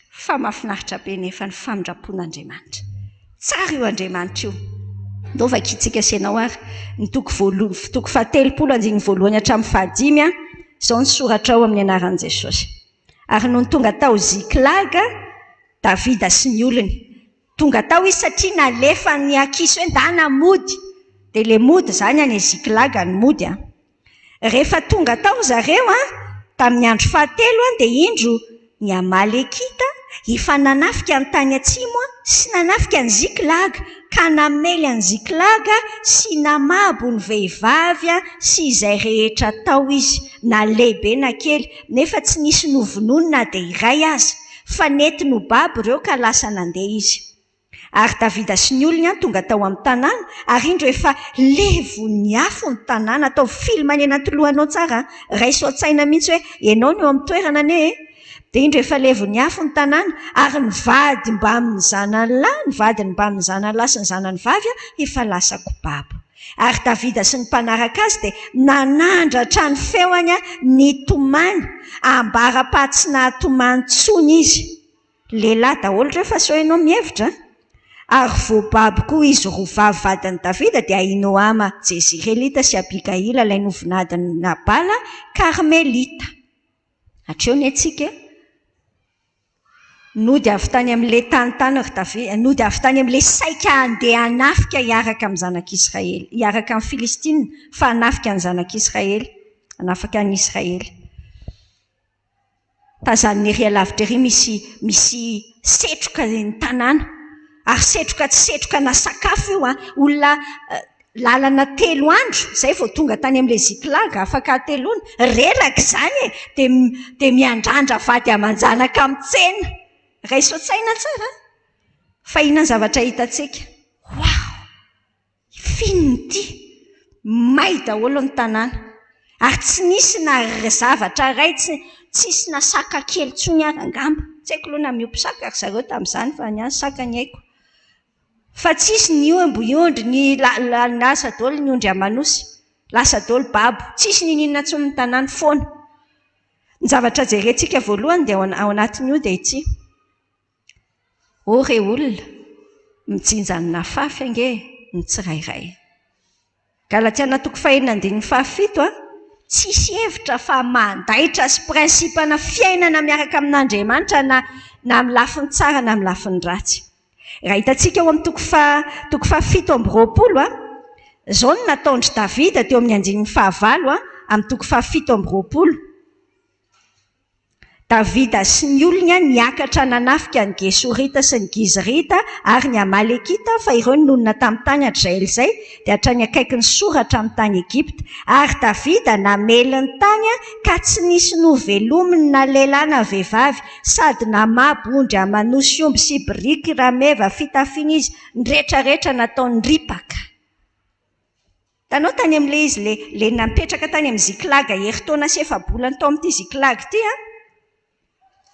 Fa mahafinaritra be nefa ny famindram-pon'Andriamanitra. Tsara io Andriamanitra io. Ndao vakintsika sy ianao ary ny toko voalohany, toko fahatelopolo andininy voalohany hatramin'ny fahadimy an, izao ny soratra ao amin'ny anaran'i Jesosy. Ary nony tonga tao Ziklaga Davida sy ny olony. Tonga tao izy satria nalefan'ny Akisy hoe ndana mody. Dia ilay mody izany any Ziklaga ny mody an. Rehefa tonga tao ry zareo an, tamin'ny andro fahatelo an, dia indro ny Amalekita efa nanafika ny tany atsimo an, sy nanafika an'i Ziklaga, ka namely an'i Ziklaga sy namabo ny vehivavy an, sy izay rehetra tao izy, na lehibe na kely, nefa tsy nisy novonoiny na dia iray aza, fa nentiny ho babo ireo ka lasa nandeha izy. Ary Davida sy ny olony tonga tao amin'ny tanàna, ary indro efa levon'ny afo ny tanàna. Ataovy film any anaty lohanao tsara, raiso an-tsaina mihitsy hoe ianao no eo amin'ny toerana anie e. Dia indro efa levon'ny afo ny tanàna, ary ny vady mbamin'ny zanany lahy, ny vadiny mbamin'ny zanany lahy sy ny zanany vavy efa lasa kobabo. Ary Davida sy ny mpanaraka azy dia nanandratra ny feony nitomany, ambara-paha-tsy nahatomany intsony izy. Lehilahy daholo ireo fa sao ianao mihevitra an! Ary voababo koa izy roa vavy vadin'i Davida, dia Ahinoama Jezirelita sy Abigaila ilay novinadin'i Nabala Karmelita. Hatreo ny antsika. Nody avy tany amin'ilay tany tany ry Davida, nody avy tany amin'ilay saika handeha hanafika hiaraka amin'ny zanak'Israely, hiaraka amin'ny Filistina, fa hanafika ny zanak'Israely, hanafaka an'i Israely. Tazanina ery alavitra ery misy misy setroka ny tanàna. Ary setroka tsy setroka na sakafo io an! Olona lalana telo andro izay vao tonga tany amin'ilay Ziklag afaka hateloana. Reraka izany e! Dia dia miandrandra vady aman-janaka mitsena. Raiso an-tsaina tsara an! Fa inona ny zavatra hitantsika? Waouh! F'inona ity? May daholo ny tanàna. Ary tsy nisy na zavatra iray, tsy tsisy na saka kely intsony ary angamba. Tsy haiko aloha na miompy saka ry zareo tamin'izany fa ny ahy ny saka ny haiko. Fa tsisy ny omby, ondry, ny lasa daholo ny ondry aman'osy. Lasa daholo babo. Tsisy n'inon'inona intsony ny tanàna, foana. Ny zavatra jerentsika voalohany dia ao anatin'io dia ity. Ô re olona, mijinja ny nafafy ange ny tsirairay. Galatiana toko fahenina andininy fahafito a, Tsisy hevitra fa mandaitra sy principe-na fiainana miaraka amin'Andriamanitra na na amin'ny lafiny tsara na amin'ny lafiny ratsy. Raha hitantsika ao amin'ny toko faha toko fahafito amby roapolo a, izao no nataon-dry Davida teo amin'ny andininy fahavalo a, amin'ny toko fahafito amby roapolo. Davida sy ny olony niakatra nanafika ny Gesorita sy ny Gizrita ary ny Amalekita, fa ireo no nonina tamin'ny tany hatrizay ela izay, dia hatrany akaikin'i Sora hatramin'ny tany Egypta. Ary Davida namely ny tany, ka tsy nisy novelominy na lehilahy na vehivavy, sady namabo ondry aman'osy omby sy biriky rameva fitafiana izy, ny rehetrarehetra nataony ripaka. Hitanao tany amin'ilay izy ilay ilay napetraka tany amin'ny Ziklag herintaona sy efa-bolana tao amin'ity Ziklag ity an.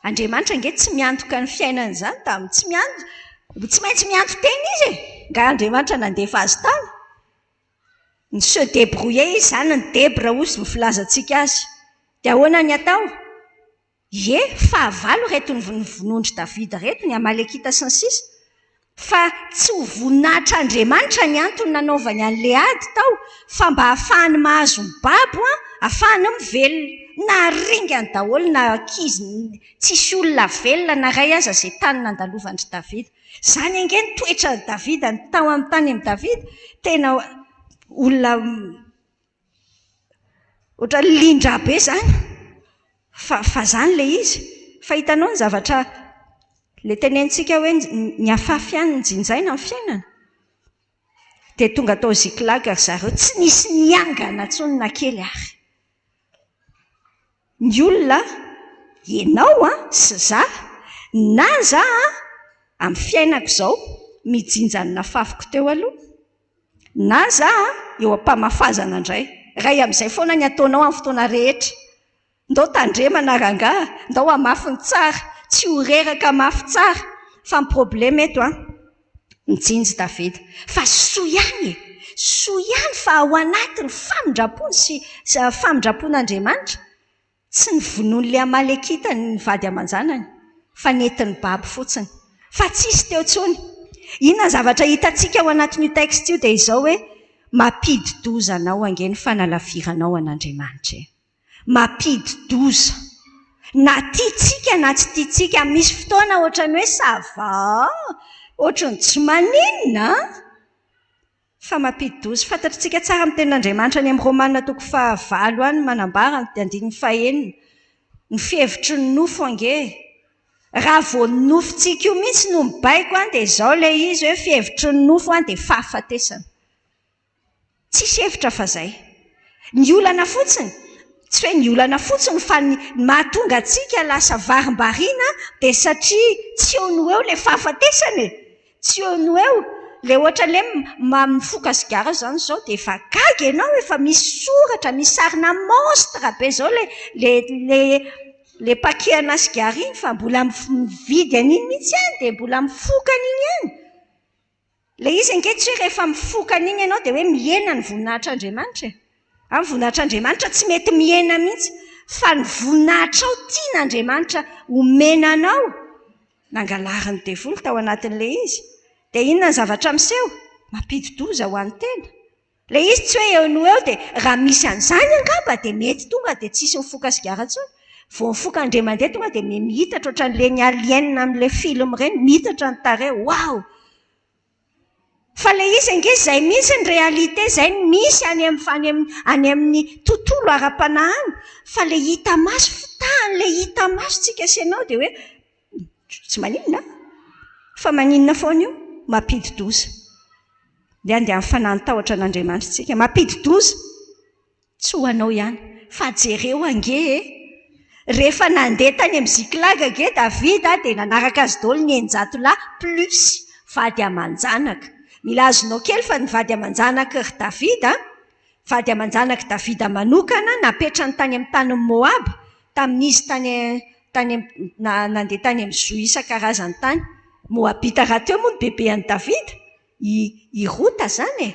Andriamanitra ange tsy miantoka ny fiainany izany tamin'ny tsy mianto tsy maintsy mianto-tena izy e. Nga Andriamanitra nandefa azy tany. Ni se débrouiller izy izany, ni debra hozy ny filazantsika azy. Dia ahoana ny atao? Ie, fahavalo ireto novonoin-dry Davida ireto, ny Amalekita sy ny sisa Fa tsy ho voninahitr'Andriamanitra ny antony nanaovany an'ilay ady tao, fa mba hahafahany mahazo ny babo, hahafahany mivelona. Naringany daholo na ankizy, tsisy olona velona na iray aza izay tany nandalovan-dry Davida. Izany ange ny toetran'i Davida, ny tao amin'ny tany amin'i Davida, tena olona. Ohatran'ny lindra be izany. Fa fa izany ilay izy. Fa hitanao ny zavatra ilay tenenintsika hoe ny afafy ihany no jinjaina amin'ny fiainana. Dia tonga tao Ziklag ry zareo, tsy nisy niangana intsony na kely ary. Ny olona, ianao an, sy za, na za an, amin'ny fiainako izao, mijinja ny nafafiko teo aloha. Na za eo am-pamafazana indray. Iray amin'izay foana ny ataonao amin'ny fotoana rehetra. Ndao tandremana rangaha, ndao hamafy ny tsara, tsy ho reraka hamafy tsara. Fa ny problema eto an, mijinja Davida. Fa soa ihany e! Soa ihany fa ao anatin'ny famindram-pony sy famindram-pon'Andriamanitra, Tsy novonoin'ilay Amalekita ny vady aman-janany, fa nentiny babo fotsiny. Fa tsisy teo intsony. Inona ny zavatra hitantsika ao anatin'io texte io dia izao hoe, mampidi-doza anao ange ny fanalaviranao an'Andriamanitra e. Mampidi-doza. Na tiantsika na tsy tiantsika, misy fotoana ohatran'ny hoe ça va, ohatran'ny tsy maninona an! Fa mampidi-doza. Fantatritsika tsara amin'ny tenin'Andriamanitra any amin'ny Romana toko fahavalo any manambara ny andininy fahenina. Ny fihevitry ny nofo ange e! Raha vao ny nofontsika io mihitsy no mibaiko an, dia izao ilay izy hoe fihevitry ny nofo an dia fahafatesana. Tsisy hevitra fa izay. Ny olana fotsiny, tsy hoe ny olana fotsiny fa ny mahatonga antsika lasa varimbariana dia satria tsy eo no eo ilay fahafatesana e! Tsy eo no eo, ilay ohatran'ny hoe mifoka sigara izany izao dia efa gaga ianao, efa misy soratra, misy sarina monstre be izao ilay ilay ilay ilay paquet ana sigara iny fa mbola mividy an'iny mihitsy ihany dia mbola mifoka an'iny ihany. Ilay izy ange tsy hoe rehefa mifoka an'iny ianao dia hoe mihena ny voninahitr'Andriamanitra e. Ny voninahitr'Andriamanitra tsy mety mihena mihitsy fa ny voninahitrao tian'Andriamanitra omena anao, nangalarin'ny devoly tao anatin'ilay izy. Dia inona ny zavatra miseho? Mampidi-doza ho an'ny tena. Ilay izy tsy hoe eo no eo dia raha misy an'izany angamba dia mety tonga dia tsisy mifoka sigara intsony. Vao mifoka indray mandeha tonga dia miha-mihitatra ohatran'ireny alien amin'ilay film ireny, mihitatra ny tarehy, waouh! Fa ilay izy ange izay mihitsy ny réalité, izay no misy any amin'ny any amin'ny any amin'ny tontolo ara-panahy any. Fa ilay hita maso, fitahan'ilay hita maso tsika sy ianao dia hoe Tsy maninona an! Fa maninona foana io? Mampidi-doza. Ndeha andeha amin'ny fanahy ny tahotra an'Andriamanitra isika. Mampidi-doza! Tsy ho anao ihany. Fa jereo ange e! Rehefa nandeha tany amin'ny Ziklag ange Davida dia nanaraka azy daholo ny 600 lahy plus vady aman-janaka. Mila azonao kely fa ny vady aman-janaky ry Davida, vady aman-janak'i Davida manokana napetrany tany amin'ny tanin'i Moaba tamin'izy tany tany nandeha tany amin'ny zohy isan-karazany tany. Moabita rahateo moa ny bebean'i Davida, i i Rota izany e!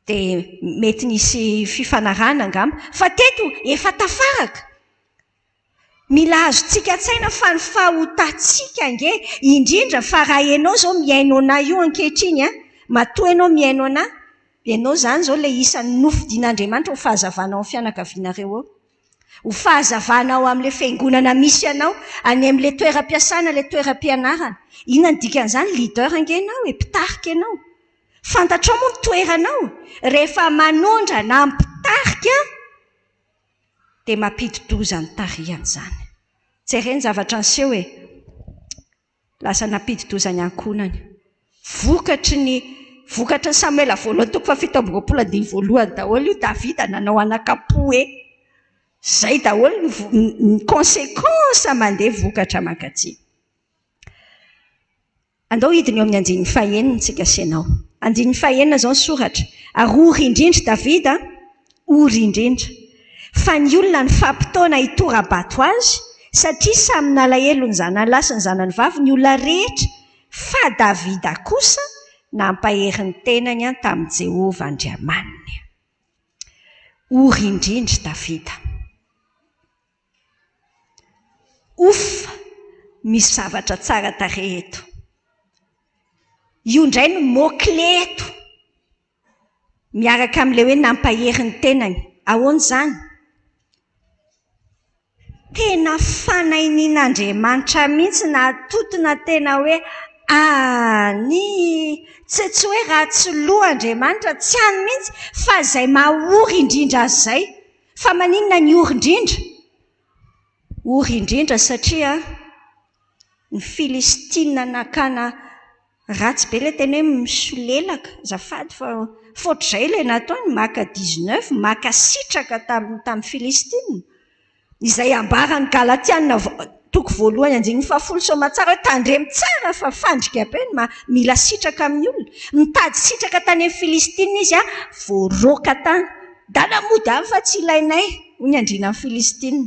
Dia mety nisy fifanarahana angamba. Fa teto efa tafaraka. Mila azontsika an-tsaina fa ny fahotantsika ange, indrindra fa raha ianao izao mihaino anà io ankehitriny an, matoa ianao mihaino anà, ianao izany izao ilay isan'ny nofidin'Andriamanitra ho fahazavana ao amin'ny fianakavianareo ao. Ho fahazavana ao amin'ilay fiangonana misy anao, any amin'ilay toeram-piasana, ilay toeram-pianarana. Inona no dikan'izany? Leader ange ianao e, mpitarika ianao. Fantatrao moa ny toeranao? Rehefa manondrana mpitarika dia mampidi-doza ny tarihany izany. Jereo ny zavatra niseho e! Lasa nampidi-doza ny ankohonany. Vokatry ny vokatry ny Samoela voalohany toko faha-27 andininy voalohany daholo io Davida nanao anakam-po hoe izay daholo ny ny conséquence mandeha vokatra mankaty. Andao hidina eo amin'ny andininy fahenina isika sy ianao. Andininy fahenina izao ny soratra, Ary ory indrindra Davida, ory indrindra, fa ny olona nifampitaona hitora-bato azy, satria samy nalahelo ny zanany lahy sy ny zanany vavy ny olona rehetra, fa Davida kosa nampahery ny tenany tamin'i Jehovah Andriamaniny. Ory indrindra Davida. Ouf! Misy zavatra tsara tarehy eto. Io indray no mot clé eto. Miaraka amin'ilay hoe nampahery ny tenany. Ahoana izany? Tena fanainian'Andriamanitra mihitsy nahatotona tena hoe any. Tsy tsy hoe ratsy loha Andriamanitra, tsy any mihitsy, fa izay maha ory indrindra azy izay. Fa maninona ny ory indrindra? Ory indrindra satria ny Filistina nakana ratsy be ilay teny hoe misolelaka, azafady fa ohatr'izay ilay nataony, maka dix-neuf, maka sitraka tamin'ny tamin'ny Filistina. Izay ambaran'ny Galatiana toko voalohany andininy fahafolo soamatsara hoe tandremo tsara fa fandrika be ny mila sitraka amin'ny olona. Mitady sitraka tany amin'ny Filistina izy, voaroaka tany. Dada mody any fa tsy ilainay, hoy ny andrianan'ny Filistina.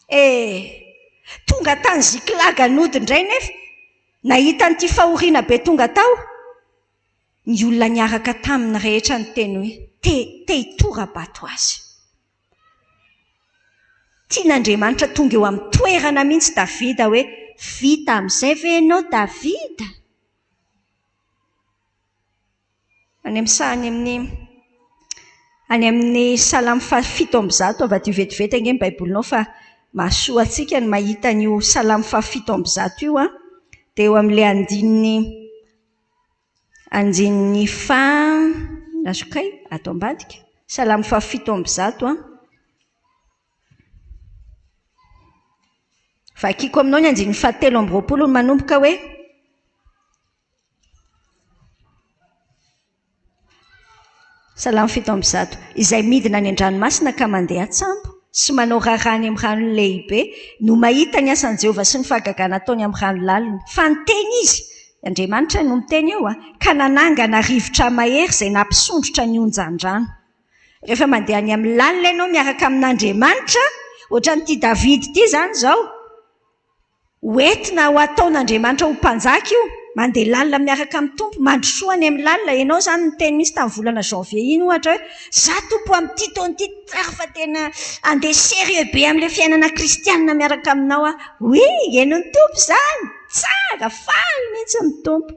Eh! Tonga tany Ziklaga nody indray nefa, nahita an'ity fahoriana be tonga tao, ny olona niaraka taminy rehetra niteny hoe, te, te hitora-bato azy. Tian'Andriamanitra tonga eo amin'ny toerana mihitsy Davida hoe, Vita amin'izay ve ianao Davida? Any amin'ny saha any amin'ny any amin'ny salamo faha-107, avadiho vetivety ange ny Baibolinao fa mahasoa antsika ny mahita an'io salamo faha-107 io an, dia eo amin'ilay andininy andininy faha azo kay ato ambadika, salamo faha-107 an. Vakiko aminao ny andininy faha-23 manomboka hoe Salamo 107. Izay midina any an-dranomasina ka mandeha an-tsambo sy manao raharaha any amin'ny rano lehibe no mahita ny asan'i Jehovah sy ny fahagagana ataony amin'ny rano lalina. Fa niteny izy, Andriamanitra no miteny eo, ka nanangana rivotra mahery izay nampisondrotra ny onjan-drano. Rehefa mandeha any amin'ny lalina ianao miaraka amin'Andriamanitra, ohatran'ity Davida ity izany izao, Ho entina ho ataon'Andriamanitra ho mpanjaka io. Mandeha lalina miaraka amin'ny Tompo, mandrosoa any amin'ny lalina. Ianao izany niteny mihitsy tamin'ny volana janvier iny ohatra hoe, za Tompo amin'ity taona ity tsara fa tena handeha sérieux be amin'ilay fiainana kristianina miaraka aminao aho. Oui, henon'ny Tompo izany! Tsara, faly mihitsy ny Tompo.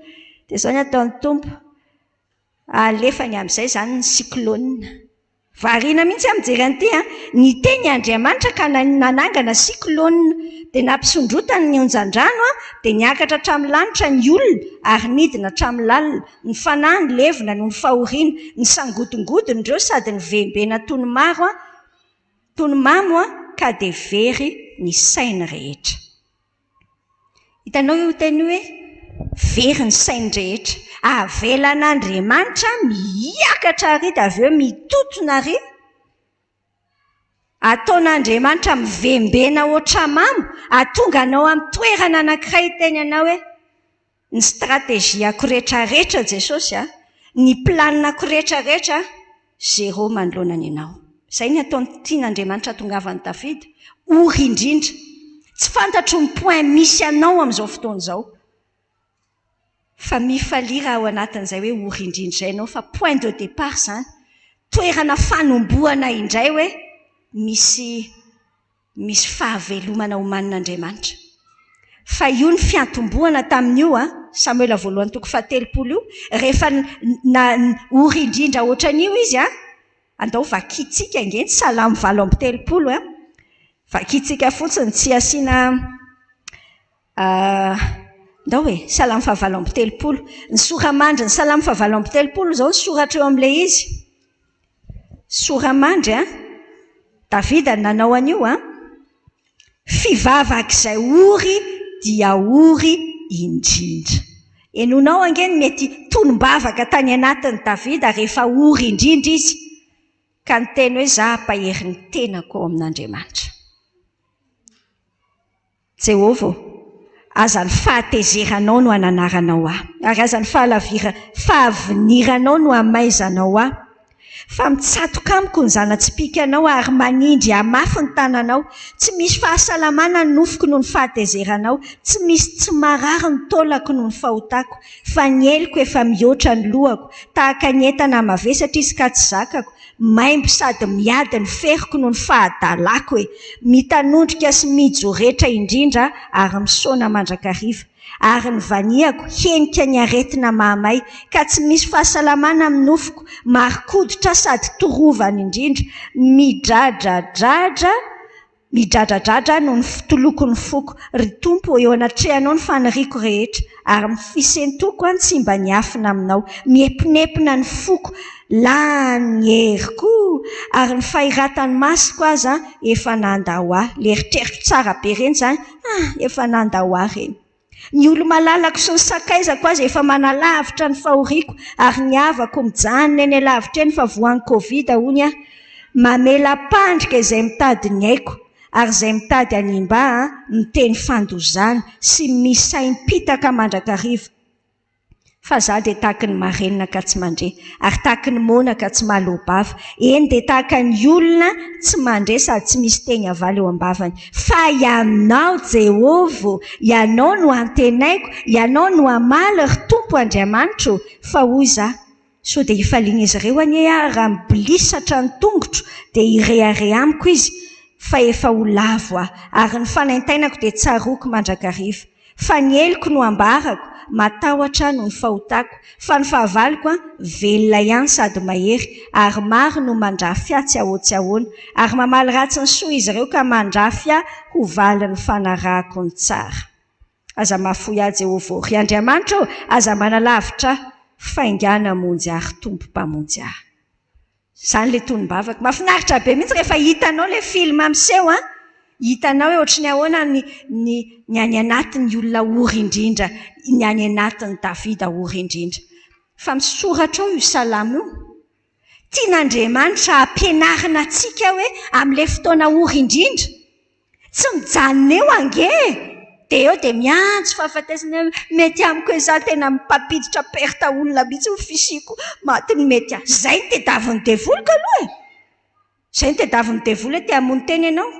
Dia izao ny ataon'ny Tompo, alefany amin'izay izany ny cyclone. Variana mihitsy aho mijery an'ity an! Niteny Andriamanitra ka nanangana cyclone. Dia nampisondrotany ny onjan-drano an, dia niakatra hatramin'ny lanitra ny olona ary nidina hatramin'ny lalina. Ny fanahy nilevina noho ny fahoriana. Nisangodingodina ireo sady nivembena toy ny maro an, toy ny mamo an, ka dia very ny sainy rehetra. Hitanao io teny io hoe very ny sainy rehetra. Avelan'Andriamanitra miakatra àry dia avy eo mitotona àry. Ataon'Andriamanitra mivembena hoatra-mamo, hahatonga anao amin'ny toerana anankiray hiteny anao hoe ny stratégie-ko rehetrarehetra Jesosy a, ny planina-ko rehetrarehetra zéro manoloana ny anao. Izay ny ataony tian'Andriamanitra hatongavan'i Davida, ory indrindra. Tsy fantatro ny point misy anao amin'izao fotoana izao. Fa mifalia raha ao anatin'izay hoe ory indrindra izay ianao fa point de départ izany. Toerana fanombohana indray hoe misy Misy fahavelomana omanin'Andriamanitra. Fa io ny fiantombohana tamin'io an, Samoela voalohany toko fahatelopolo io, rehefa na ory indrindra ohatran'io izy an, andao vakintsika ange ny Salamo 38 an, vakintsika fotsiny tsy asiana andao e, Salamo fahavalo amby telopolo. Ny sora-mandry ny Salamo fahavalo amby telopolo izao ny soratra eo amin'ilay izy. Sora-mandry an! Davida no nanao an'io an! Fivavak'izay ory dia ory indrindra. Henoinao ange ny mety tonom-bavaka tany anatin'i Davida rehefa ory indrindra izy, ka niteny hoe, Izaho hampahery ny tenako ao amin'Andriamanitra. Jehovah ô, aza ny fahatezeranao no ananaranao ahy, ary aza ny fahalavira, fahaviniranao no amaizanao ahy. Fa mitsatoka amiko ny zana-tsipìkanao ary manindry ahy mafy ny tananao. Tsy misy fahasalamana ny nofoko noho ny fahatezeranao, tsy misy tsy marary ny taolako noho ny fahotako. Fa ny heloko efa mihoatra ny lohako, tahaka ny entana mavesatra izy ka tsy zakako. Maimbo sady miady ny feriko noho ny fahadalako e! Mitanondrika sy mijoretra indrindra ary misaona mandrakariva. Ary ny vaniako, henika ny aretina mahamay, ka tsy misy fahasalamana amin'ny nofoko, marin-koditra sady torovana indrindra, midradradradra Midradradradra noho ny fitoloko ny foko, ry Tompo ô, eo anatrehanao ny faniriako rehetra, ary ny fisentoko an tsy mba niafina aminao. Miepinepina ny foko, lany ny heriko, ary ny fahiratan'ny masoko aza efa nandao ahy. Le eritreritro tsara be ireny izany, ah, efa nandao ahy ireny. Ny olo-malalako sy ny sakaizako aza efa manalavitra ny fahoriako ary ny havako mijanona eny alavitra eny fa voan'ny covid hono aho. Mamela-pandrika izay mitady ny aiko ary izay mitady hanimba ahy miteny fandozana sy misaim-pitaka mandrakariva. Fa izaho dia tahaky ny marenina ka tsy mandre, ary tahaky ny moana ka tsy mahaloa-bava, eny, dia tahaka ny olona tsy mandre sady tsy misy teny havaly eo am-bavany. Fa Ianao, Jehovah ô, Ianao no antenaiko, Ianao no hamaly, ry Tompo Andriamanitro ô. Fa hoy izaho, Sao dia hifalian'izy ireo anie aho raha mibilisatra ny tongotro, dia hirehareha amiko izy, fa efa ho lavo aho, ary ny fanaintainako dia tsaroako mandrakariva. Fa ny heloko no ambarako, matahotra aho noho ny fahotako, fa ny fahavaloko an, velona ihany sady mahery, ary maro no mandrafy ahy tsy ahoan-tsy ahoana, ary mamaly ratsy ny soa izy ireo ka mandrafy ahy ho valin'ny fanarahako ny tsara. Aza mahafoy ahy Jehovah ô, ry Andriamanitra ô, aza manalavitra ahy, faingàna hamonjy ahy, ry Tompo Mpamonjy ahy. Izany ilay tonom-bavaka. Mahafinaritra be mihitsy rehefa hitanao ilay film miseho an! Hitanao hoe ohatry ny ahoana ny ny ny any anatin'ny olona ory indrindra, ny any anatin'i Davida ory indrindra. Fa misoratra ao io salamo io. Tian'Andriamanitra hampianarina antsika hoe amin'ilay fotoana ory indrindra, Tsy mijanona eo ange e! Dia eo dia miantso fahafatesana hoe mety amiko hoe izaho tena mpampiditra perte olona mihitsy ny fisiako, maty ny mety ahy. Izay no tediavin'ny devoly kaloha e! Izay no tediavin'ny devoly hoe te hamono tena ianao.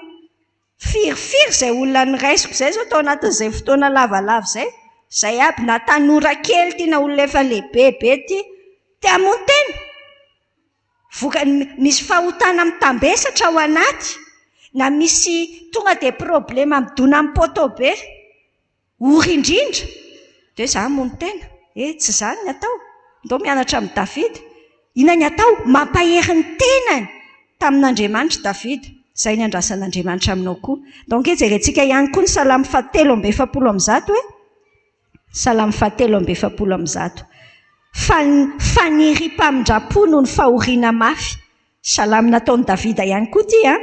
Firifiry izay olona noraisiko izay izao tao anatin'izay fotoana lavalava izay. Izay aby na tanora kely ity na olona efa lehibe be ity, te hamono tena. Vokany, misy fahotana mitambesatra ao anaty, na misy tonga dia problema midona amin'ny poteau be. Ory indrindra. Dia hoe za hamono tena. Eh, tsy izany ny atao. Ndao mianatra amin'i Davida. Inona ny atao? Mampahery ny tenany tamin'Andriamanitra Davida. Izay ny andrasan'Andriamanitra aminao koa. Ndao ange jerentsika ihany koa ny Salamo faha-143 e. Salamo faha-143. Faniriam-pamindram-po noho ny fahoriana mafy. Salamo nataon'i Davida ihany koa ity an.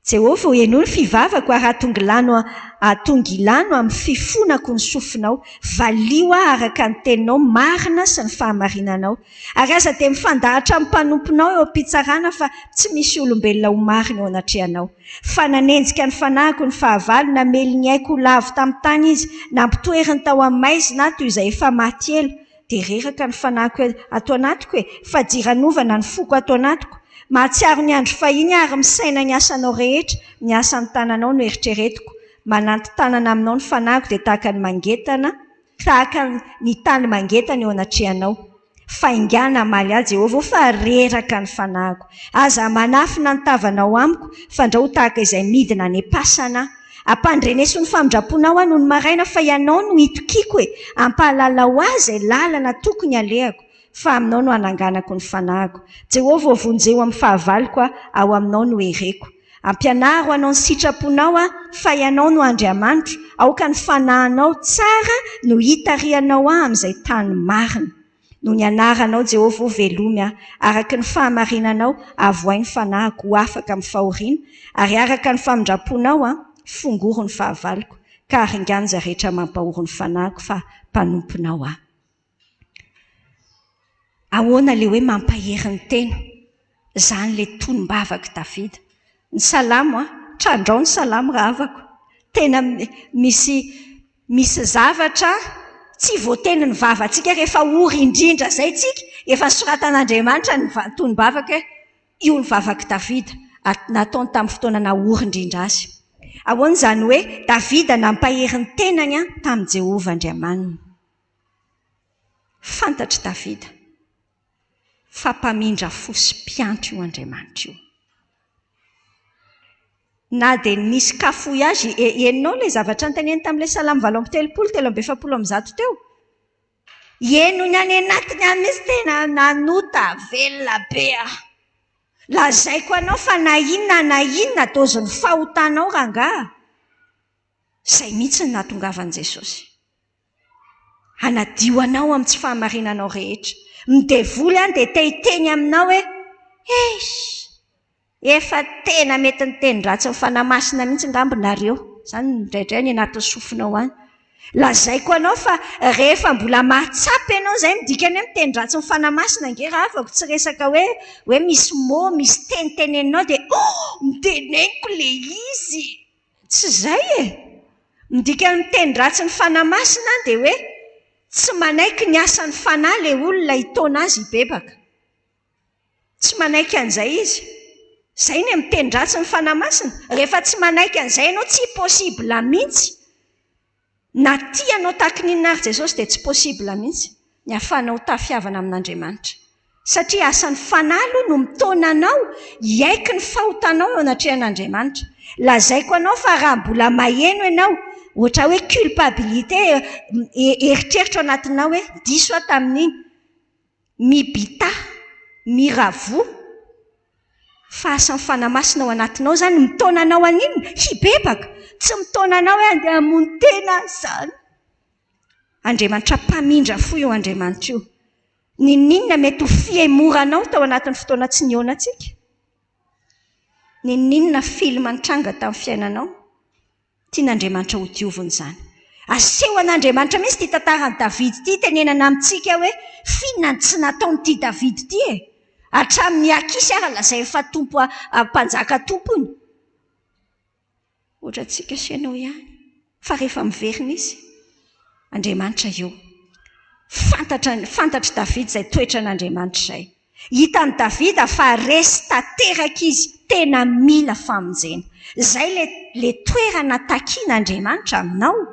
Jehovah ô, henoy ny fivavako ary atongilano atongilano amin'ny fifonako ny sofinao. Valio aho araka ny teninao marina sy ny fahamarinanao. Ary aza dia mifandahatra amin'ny mpanomponao eo am-pitsarana fa tsy misy olombelona ho marina eo anatrehanao. Fa nanenjika ny fanahiko ny fahavalo, namely ny aiko ho lavo tamin'ny tany izy, nampitoeriny tao amin'ny maizina aho toy izay efa maty ela. Dia reraka ny fanahiko ato anatiko e, fadiranovana ny foko ato anatiko. Mahatsiaro ny andro fahiny aho ary misaina ny asanao rehetra, ny asan'ny tananao no eritreretiko. Manantin-tanana aminao ny fanahiko dia tahaka ny mangetana, tahaka ny tany mangetana eo anatrehanao. Faingàna hamaly ahy Jehovah ô fa reraka ny fanahiko. Aza manafina ny tavanao amiko, fandrao ho tahaka izay midina any am-pasana aho. Ampandreneso ny famindram-ponao aho nony maraina fa Ianao no itokiako e! Ampahalalao ahy izay lalana tokony halehako, fa aminao no hananganako ny fanahiko. Jehovah ô, vonjeo amin'ny fahavaloko aho, ao aminao no hereko. Ampianaro hanao ny sitraponao aho, fa Ianao no Andriamanitro, aoka ny fanahinao tsara no hitarihanao ahy amin'izay tany marina. Noho ny anaranao, Jehovah ô, velomy aho. Araka ny fahamarinanao, avohay ny fanahiko ho afaka amin'ny fahoriana, ary araka ny famindram-ponao aho, fongoro ny fahavaloko, ka aringano izay rehetra mampahory ny fanahiko, fa mpanomponao aho. Ahoana ilay hoe mampahery ny tena? Izany ilay tonom-bavak'i Davida. Ny salamo an, trandrao ny salamo rahavako. Tena misy misy zavatra tsy voatenin'ny vavantsika rehefa ory indrindra izay tsika, efa nosoratan'Andriamanitra ny tonom-bavaka hoe io ny vavak'i Davida, nataony tamin'ny fotoana naha-ory indrindra azy. Ahoana izany hoe Davida nampahery ny tenany tamin'i Jehovah Andriamaniny? Fantatr'i Davida fa mpamindra fo sy mpiantra io Andriamanitra io. Na dia nisy cafouillage, henonao ilay zavatra noteneniny tamin'ilay Salamo 38, 143 teo? Henony any anatiny any mihitsy, tena nanota velona be aho. Lazaiko anao fa na inona na inona dôzin'ny fahotanao rangaha, izay mihitsy no nahatongavan'i Jesosy. Hanadio anao amin'ny tsy fahamarinanao rehetra. Ny devoly any dia te hiteny aminao hoe, Eish! Efa tena mety niteny ratsy ny Fanahy Masina mihitsy angamba nareo. Izany indraindray any anatin'ny sofinao any. Lazaiko anao fa rehefa mbola mahatsapa ianao izay ny dikany hoe miteny ratsy ny Fanahy Masina ange rahavako tsy resaka hoe hoe misy mot, misy teny teneninao dia oh! Noteneniko ilay izy! Tsy izay e! Ny dikan'ny miteny ratsy ny Fanahy Masina dia hoe tsy manaiky ny asan'ny Fanahy ilay olona hitaona azy hibebaka. Tsy manaiky an'izay izy. Izay ny miteny ratsy ny Fanahy Masina. Rehefa tsy manaiky an'izay ianao, tsy possible mihitsy. Na tia anao tahaka ny inona ary Jesosy dia tsy possible mihitsy ny ahafahanao ho tafihavana amin'Andriamanitra. Satria asan'ny Fanahy aloha no mitaona anao hiaiky ny fahotanao eo anatrehan'Andriamanitra. Lazaiko anao fa raha mbola maheno ianao, ohatra hoe culpabilité, eritreritra ao anatinao hoe diso aho tamin'iny, mibità, miravoa, fa asan'ny Fanahy Masina ao anatinao izany mitaona anao haninona? Hibebaka! Tsy mitaona anao hoe andeha hamono tena aho izany. Andriamanitra mpamindra fo io Andriamanitra io. N'inon'inona mety ho fihemoranao tao anatin'ny fotoana tsy nihaonantsika. N'inon'inona film nitranga tamin'ny fiainanao. Tian'Andriamanitra hodiovina izany. Asehon'Andriamanitra mihitsy ity tantaran'i Davida ity, itenenana amintsika hoe f'inona no tsy nataon'ity Davida ity e! Hatramin'ny Akisy ary lazainy fa tompo mpanjaka tompony. Ohatrantsika sy ianao ihany. Fa rehefa miverina izy, Andriamanitra eo. Fantatra, fantatr'i Davida izay toetran'Andriamanitra izay. Hitan'i Davida fa resy tanteraka izy, tena mila famonjena. Izay ilay, ilay toerana takian'Andriamanitra aminao.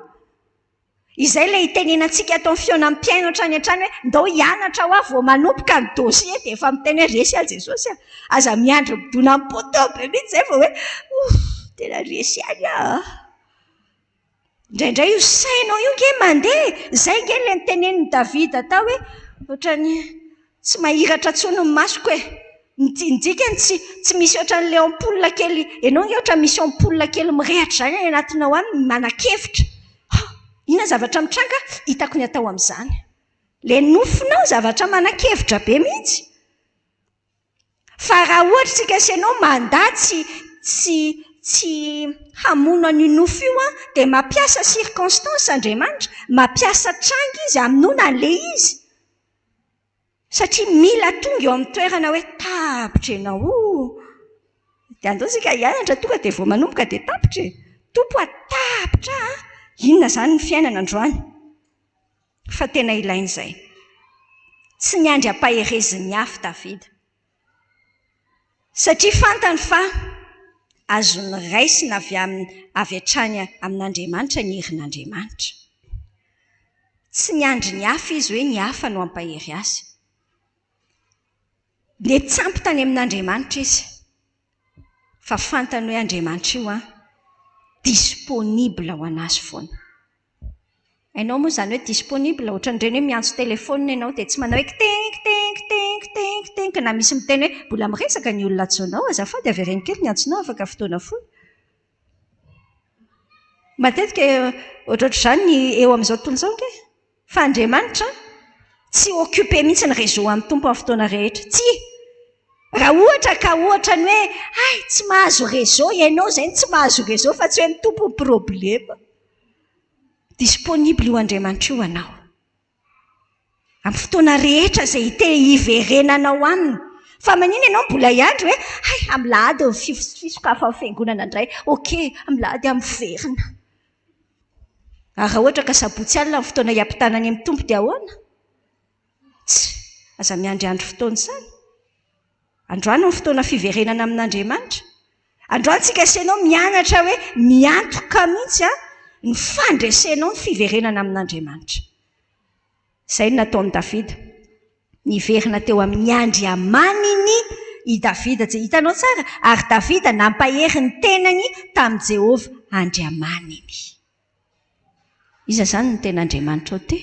Izay ilay itenenantsika ato amin'ny fihaonam-pihaino hatrany hatrany hoe ndao hianatra hoa vao manomboka ny dossier dia efa miteny hoe resy aho Jesosy a! Aza miandry midona amin'ny poteau be mihitsy izay vao hoe ouf tena resy ihany aho a! Indraindray io sainao io nge mandeha e! Izay nge ilay notenenin'i Davida tao hoe ohatran'ny tsy mahiratra intsony ny masoko e! Ny dikany tsy tsy misy ohatran'ilay ampoule kely, ianao ange ohatran'ny misy ampoule kely mirehitra izany any anatinao any manan-kevitra. Ha! Inona ny zavatra mitranga? Hitako ny atao amin'izany. Ilay nofinao zavatra manan-kevitra be mihitsy. Fa raha ohatra isika sy ianao mandà tsy tsy tsy hamono an'io nofo io an, dia mampiasa circonstance Andriamanitra, mampiasa tranga Izy hamonoana an'ilay izy. Satria mila tonga eo amin'ny toerana hoe tapitra ianao o! Dia andao isika hianatra tonga dia vao manomboka dia tapitra e! Tompo a, tapitra a! Inona izany ny fiainana androany? Fa tena ilaina izay. Tsy niandry ampaherezin'ny hafa Davida. Satria fantany fa azony raisina avy amin'ny avy hatrany amin'Andriamanitra ny herin'Andriamanitra. Tsy niandry ny hafa izy hoe ny hafa no hampahery azy. Niantsampy tany amin'Andriamanitra izy. Fa fantany hoe Andriamanitra io an, disponible ho an'azy foana. Hainao moa izany hoe disponible? Ohatran'ireny hoe miantso téléphone ianao dia tsy manao hoe kiteng kiteng kiteng kiteng kiteng na misy miteny hoe mbola miresaka ny olona antsoinao, azafady avereno kely ny antsonao afaka fotoana fohy. Matetika ohatrohatr'izany ny eo amin'izao tontolo izao ange. Fa Andriamanitra tsy occupé mihitsy ny réseau amin'ny Tompo amin'ny fotoana rehetra. Tsia! Raha ohatra ka ohatra ny hoe hay tsy mahazo réseau, ianao izay no tsy mahazo réseau fa tsy hoe ny Tompo ny problema. Disponible io Andriamanitra io anao. Amin'ny fotoana rehetra izay te hiverenanao aminy. Fa maninona ianao mbola hiandry hoe hay amin'ny lahady ny fisokafan'ny fiangonana indray. Ok, amin'ny lahady aho miverina. Ary raha ohatra ka sabotsy alina ny fotoana hiampitana any amin'ny Tompo dia ahoana? Tsia, aza miandriandry fotoana izany. Androany ny fotoana fiverenana amin'Andriamanitra. Androany tsika sy ianao mianatra hoe miantoka mihitsy ny fandresenao ny fiverenana amin'Andriamanitra. Izay no nataon'i Davida. Niverina teo amin'ny Andriamaniny i Davida. Hitanao tsara? Ary Davida nampahery ny tenany tamin'i Jehovah Andriamaniny. Iza izany no tena Andriamanitrao te?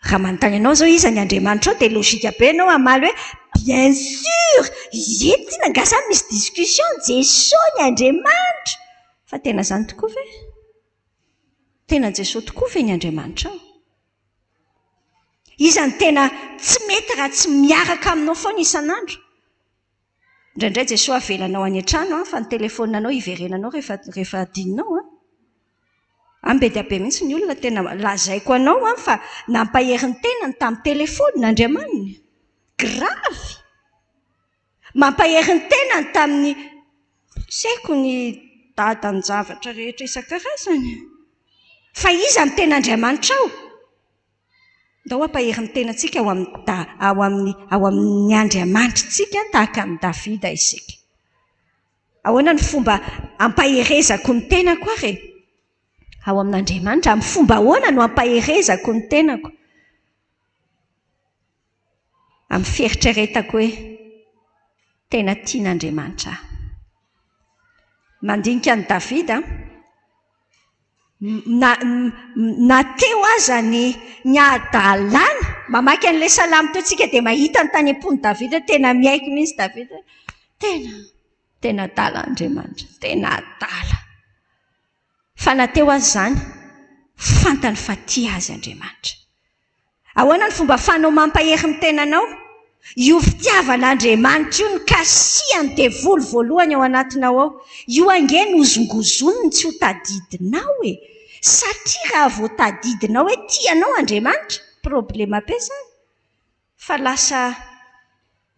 Raha manontany anao izao iza ny Andriamanitrao dia logique be ianao hamaly hoe bien sûr! Ety angaha izany misy discussion? Jesoa ny Andriamanitra! Fa tena izany tokoa ve? Tena Jesoa tokoa ve ny Andriamanitrao? Iza no tena tsy mety raha tsy miaraka aminao foana isan'andro? Indraindray Jesoa avelanao any an-trano an, fa ny telefaoninanao iverenanao rehefa rehefa adinonao an. Any be dia be mihitsy ny olona tena lazaiko anao an fa nampahery ny tenany tamin'ny telefaonina Andriamaniny. Grave! Mampahery ny tenany tamin'ny tsy haiko ny dadan-javatra rehetra isan-karazany. Fa iza no tena Andriamanitrao? Ndao hampahery ny tenantsika ao amin'ny da, ao amin'ny, ao amin'ny Andriamanitritsika tahaka an'i Davida isika. Ahoana ny fomba ampaherezako ny tenako ary e? Ao amin'Andriamanitra, amin'ny fomba ahoana no ampaherezako ny tenako? Amin'ny fieritreretako hoe tena tian'Andriamanitra aho. Mandinika an'i Davida, na, na teo aza ny, ny hadalana, mamaky an'ilay salamo teo tsika dia mahita ny tany am-pon'i Davida, tena miaiky mihitsy Davida, tena, tena adala Andriamanitra, tena adala. Fa na teo aza izany, fantany fa tia azy Andriamanitra. Ahoana ny fomba fanao mampahery ny tenanao? Io fitiavan'Andriamanitra io no kasihan'ny devoly voalohany ao anatinao ao. Io ange no hozongozoniny tsy ho tadidinao e! Satria raha vao tadidinao hoe tia anao Andriamanitra, problema be izany. Fa lasa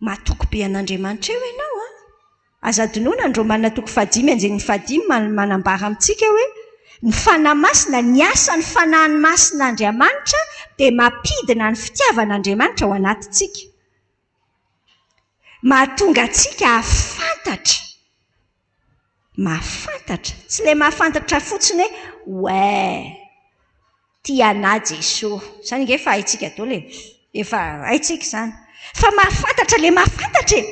matoky be an'Andriamanitra eo ianao an! Aza adinoina ny Romana toko fahadimy andininy fahadimy manambara amintsika hoe ny Fanahy Masina, ny asan'ny Fanahy Masin'Andriamanitra dia mampidina ny fitiavan'Andriamanitra ao anatintsika. Mahatonga antsika hahafantatra, mahafantatra, tsy ilay mahafantatra fotsiny hoe ouais. Tia anah Jesoa. Izany ange efa haintsika daholo e. Efa haintsika izany. Fa mahafantatra ilay mahafantatra e!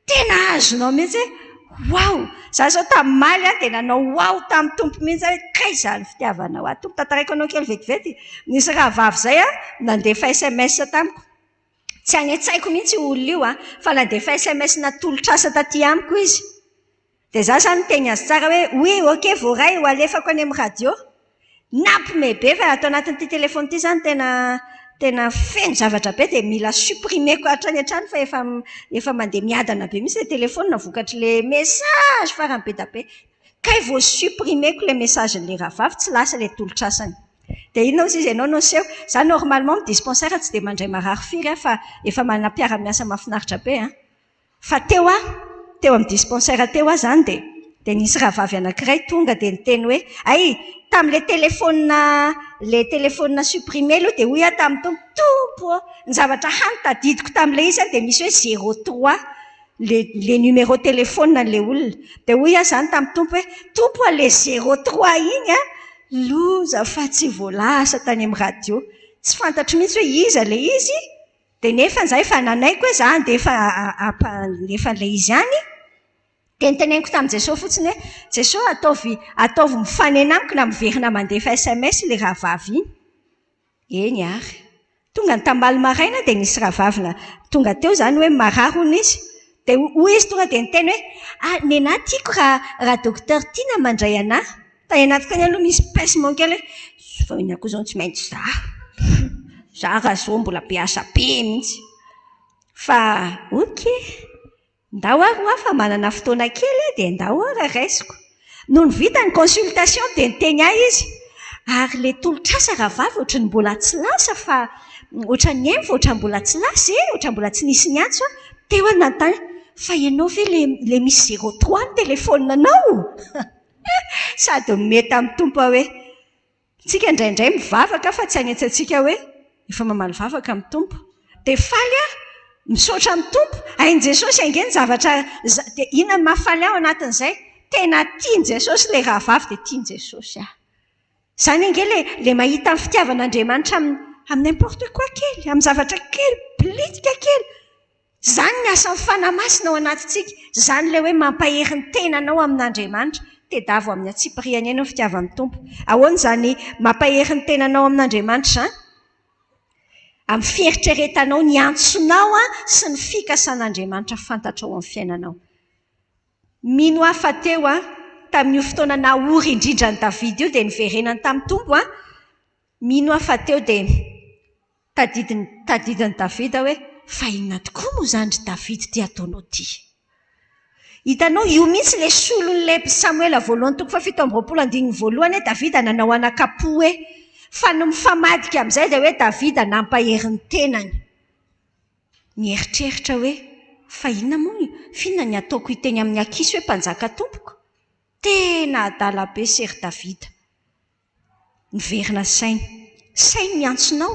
Tena azonao mihitsy hoe waouh! Izaho izao tamin'ny omaly aho dia nanao waouh tamin'ny Tompo mihitsy aho hoe kay izany fitiavanao ahy Tompo. Tantaraiko anao kely vetivety. Nisy rahavavy izay nandefa sms tamiko. Tsy any an-tsaiko mihitsy io olona io fa nandefa sms natolotr'asa taty amiko izy. Dia izaho izany niteny azy tsara hoe oui, ok, voaray, ho alefako any amin'ny radio. Nampime be fa ato anatin'ity téléphone ity izany tena tena feno zavatra be dia mila supprimer-ko hatrany hatrany fa efa efa mandeha miadana be mihitsy ilay téléphone vokatr'ilay message farany be dia be. Kay vao supprimer-ko ilay message-n'ilay rahavavy tsy lasa ilay tolotr'asany. Dia inona hozy izy ianao no niseho? Izaho normalement amin'ny dispensaire tsy dia mandray marary firy aho fa efa manana mpiara-miasa mahafinaritra be an. Fa teo aho, teo amin'ny dispensaire teo aho izany dia dia nisy rahavavy anankiray tonga dia niteny hoe, hay, tamin'ilay téléphone ilay téléphone supprimé aloha dia hoy aho tamin'ny Tompo, Tompo ô, ny zavatra hany tadidiko tamin'ilay izy dia misy hoe zéro trois ilay ilay numéro téléphone an'ilay olona. Dia hoy aho izany tamin'ny Tompo hoe, Tompo ô, ilay zéro trois iny an, loza fa tsy voalasa tany amin'ny radio. Tsy fantatro mihitsy hoe iza ilay izy. Dia nefa izaho efa nanaiky hoe izaho handefa hampandefa an'ilay izy any, dia noteneniko tamin'i Jesosy fotsiny hoe, Jesosy ataovy ataovy mifanena amiko na miverina mandefa sms ilay rahavavy iny. Eny ary. Tonga ny tamaly maraina dia nisy rahavavy na tonga teo izany hoe marary hono izy. Dia hoy izy tonga dia niteny hoe, ah, nenà tiako raha raha docteur Tiana mandray anà. Tany anatiko tany aloha misy pincement kely hoe, fa inona koa izao no tsy maintsy za. Za raha zao mbola be asa be mihitsy. Fa ok, ndao ary hoa fa manana fotoana kely aho dia ndao ary raisiko. Nony vita ny consultation dia niteny ahy izy, ary ilay tolotr'asa rahavavy ohatran'ny mbola tsy lasa fa ohatran'ny haino fa ohatran'ny mbola tsy lasa e, ohatran'ny mbola tsy nisy niantso aho. Teo aho nanontany, fa ianao ve ilay ilay misy zéro trois ny téléphone-nao? Sady mety amin'ny Tompo aho hoe, tsika indraindray mivavaka fa tsy any an-tsaintsika hoe efa mamaly vavaka amin'ny Tompo. Dia faly aho, misaotra ny Tompo, hain'i Jesosy ange ny zavatra, dia inona no mahafaly ahy ao anatin'izay? Tena tian'i Jesosy ilay rahavavy dia tian'i Jesosy aho. Izany ange ilay ilay mahita ny fitiavan'Andriamanitra amin'ny amin'ny n'importe quoi kely, amin'ny zavatra kely, bilitika kely. Izany ny asan'ny Fanahy Masina ao anatintsika. Izany ilay hoe mampahery ny tenanao amin'Andriamanitra. Tedavo amin'ny antsipiriany eny ny fitiavan'ny Tompo. Ahoana izany mampahery ny tenanao amin'Andriamanitra izany? Amin'ny fieritreretanao ny antsonao sy ny fikasan'Andriamanitra fantatrao amin'ny fiainanao. Mino aho fa teo, tamin'io fotoana nahory indrindra an'i Davida io, dia niverenany tamin'ny Tompo. Mino aho fa teo dia tadidiny tadidin'i Davida hoe, Fa inona tokoa moa izany ry Davida ity ataonao ity? Hitanao, io mihitsy ilay solon'ilay Samoela voalohany toko fahafito amby roapolo andininy voalohany hoe Davida nanao anakam-po hoe, fa ny mifamadika amin'izay dia hoe Davida nampahery ny tenany. Nieritreritra hoe, Fa inona moa, f'inona ny hataoko hiteny amin'i Akisy hoe mpanjaka tompoko? Tena adala be se ry Davida. Miverina saina. Saino ny antsonao.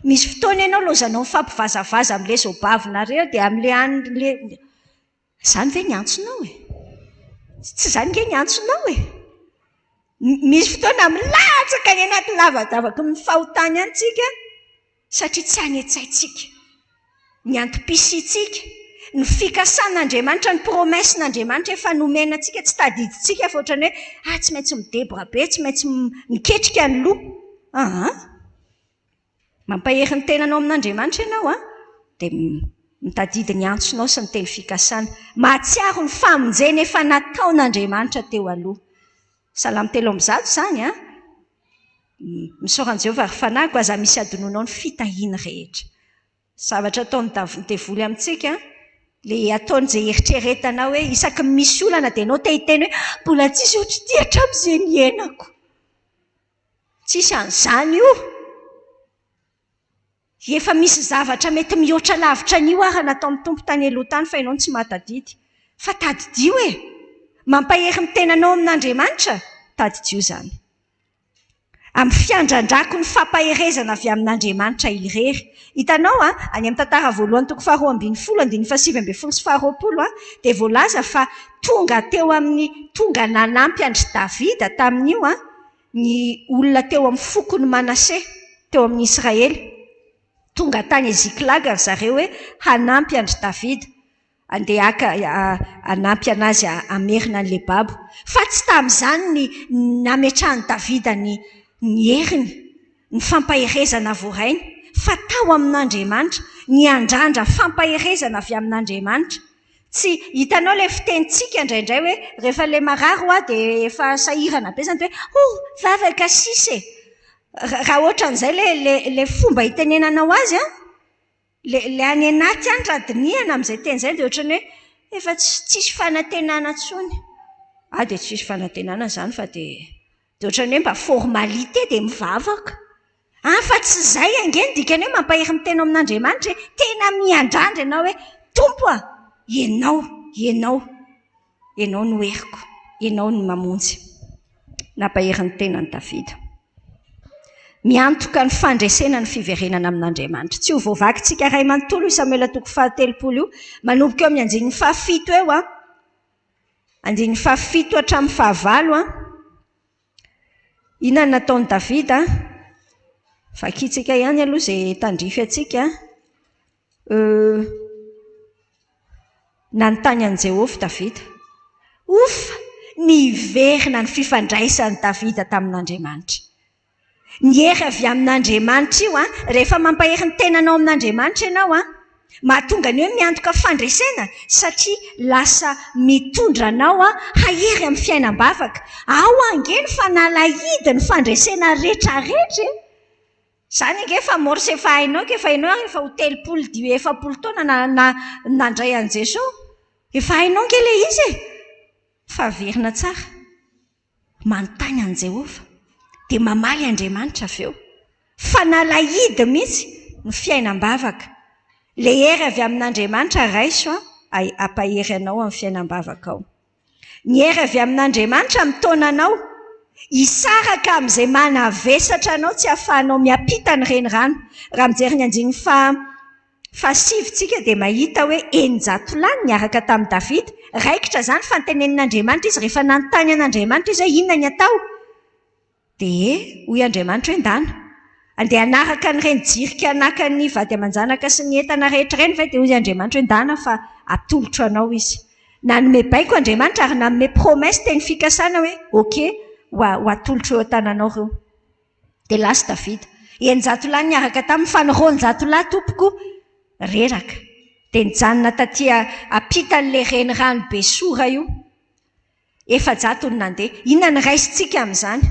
Misy fotoana ianao laozanao mifampivazavaza amin'ilay zaobavinareo dia amin'ilay any ilay. Izany ve ny antsonao e? Tsy izany nge ny antsonao e! Misy fotoana milatsaka any anaty lavadavaky ny fahotany any tsika. Satria tsy any an-tsaintsika ny antom-pisiantsika, ny fikasan'Andriamanitra, ny promesse-n'Andriamanitra efa nomena antsika, tsy tadidintsika fa ohatran'ny hoe ah tsy maintsy midebra be, tsy maintsy miketrika ny loha. Aa! Mampahery ny tenanao amin'Andriamanitra ianao an, dia mitadidy ny antsonao sy ny teny fikasana. Mahatsiaro ny famonjena efa nataon'Andriamanitra teo aloha. Salamo 103 izany an. Misaora an'i Jehovah ry fanahiko, aza misy adinoinao ny fitahiany rehetra. Zavatra ataon'ny devoly amintsika, ilay ataony izay eritreretanao hoe isaky ny misy olana dia ianao te hiteny hoe mbola tsisy ohatr'ity hatramin'izay niainako. Tsisy an'izany io. Efa misy zavatra mety mihoatra lavitra an'io ara nataon'ny Tompo tany aloha tany fa ianao no tsy mahatadidy. Fa tadidio e! Mampahery ny tenanao amin'Andriamanitra, tadidio izany. Amin'ny fiandrandrako ny fampaherezana avy amin'Andriamanitra irery. Hitanao an, any amin'ny tantara voalohany toko faharoa ambin'ny folo andininy faha-19 sy faharoapolo an, dia voalaza fa tonga teo amin'ny, tonga nanampy an-dry Davida tamin'io an, ny olona teo amin'ny fokon'i Manase, teo amin'ny Israely. Tonga tany Ziklaga ry zareo hoe hanampy an-dry Davida. Andeha haka, hanampy an'azy hamerina an'ilay babo. Fa tsy tamin'izany ny nametrahan'i Davida ny ny heriny, ny fampaherezana voarainy, fa tao amin'Andriamanitra, niandrandra fampaherezana avy amin'Andriamanitra. Tsy hitanao ilay fitenintsika indraindray hoe rehefa ilay marary hoa dia efa sahirana be izany dia hoe oh, vavaka sisa e! Raha ohatran'izay ilay ilay ilay fomba itenenanao azy an, ilay ilay any anaty any raha dinihana amin'izay teny izay dia ohatran'ny hoe efa tsy tsisy fanantenana intsony. Ah dia tsisy fanantenana izany fa dia dia ohatran'ny hoe mba formalité dia mivavaka. Ah fa tsy izay ange ny dikany hoe mampahery ny tena ao amin'Andriamanitra e! Tena miandrandra ianao hoe Tompo a! Ianao, Ianao, Ianao no heriko, Ianao no mamonjy. Nampahery ny tenany Davida. Miantoka ny fandresena ny fiverenana amin'Andriamanitra. Tsy ho voavakintsika iray manontolo io Samoela toko fahatelopolo io, manomboka eo amin'ny andininy fahafito eo an, andininy fahafito hatramin'ny fahavalo an. Inona no nataon'i Davida? Vakintsika ihany aloha izay tandrify antsika. Nanontany an'i Jehovah Davida. Ofa! Niverina ny fifandraisan'i Davida tamin'Andriamanitra. Ny hery avy amin'Andriamanitra io, rehefa mampahery ny tenanao amin'Andriamanitra ianao, mahatonga ny hoe miantoka fandresena satria lasa mitondra anao hahery amin'ny fiainam-bavaka. Ao ange ny fanalahidin'ny fandresena rehetrarehetra e! Izany ange efa morse efa hainao ka efa hainao efa ho 30 dimy 40 taona na na nandray an'i Jesoa. Efa hainao ange ilay izy e! Fa averina tsara. Manontany an'i Jehovah. Dia mamaly Andriamanitra avy eo. Fanalahidy mihitsy ny fiainam-bavaka. Ilay hery avy amin'Andriamanitra raiso hampahery anao amin'ny fiainam-bavakao. Ny hery avy amin'Andriamanitra mitaona anao hisaraka amin'izay manavesatra anao tsy ahafahanao miampita ny renirano. Raha mijery ny andininy faha fahasivy tsika dia mahita hoe 600 lahy niaraka tamin'i Davida. Raikitra izany fa notenenin'Andriamanitra izy rehefa nanontany an'Andriamanitra izy hoe inona ny atao. Dia hoy Andriamanitra hoe ndana, andeha hanaraka an'ireny jirika naka ny vady aman-janaka sy ny entana rehetra ireny ve? Dia hoy Andriamanitra hoe ndana fa atolotro anao izy. Nanome baiko Andriamanitra ary nanome promesse teny fikasana hoe ok, ho atolotro eo an-tananao ireo. Dia lasa Davida. 600 lahy niaraka taminy fa ny 200 lahy tompoko reraka. Dia nijanona taty ampitan'ilay renirano Besora io. 400 no nandeha. Inona no raisintsika amin'izany?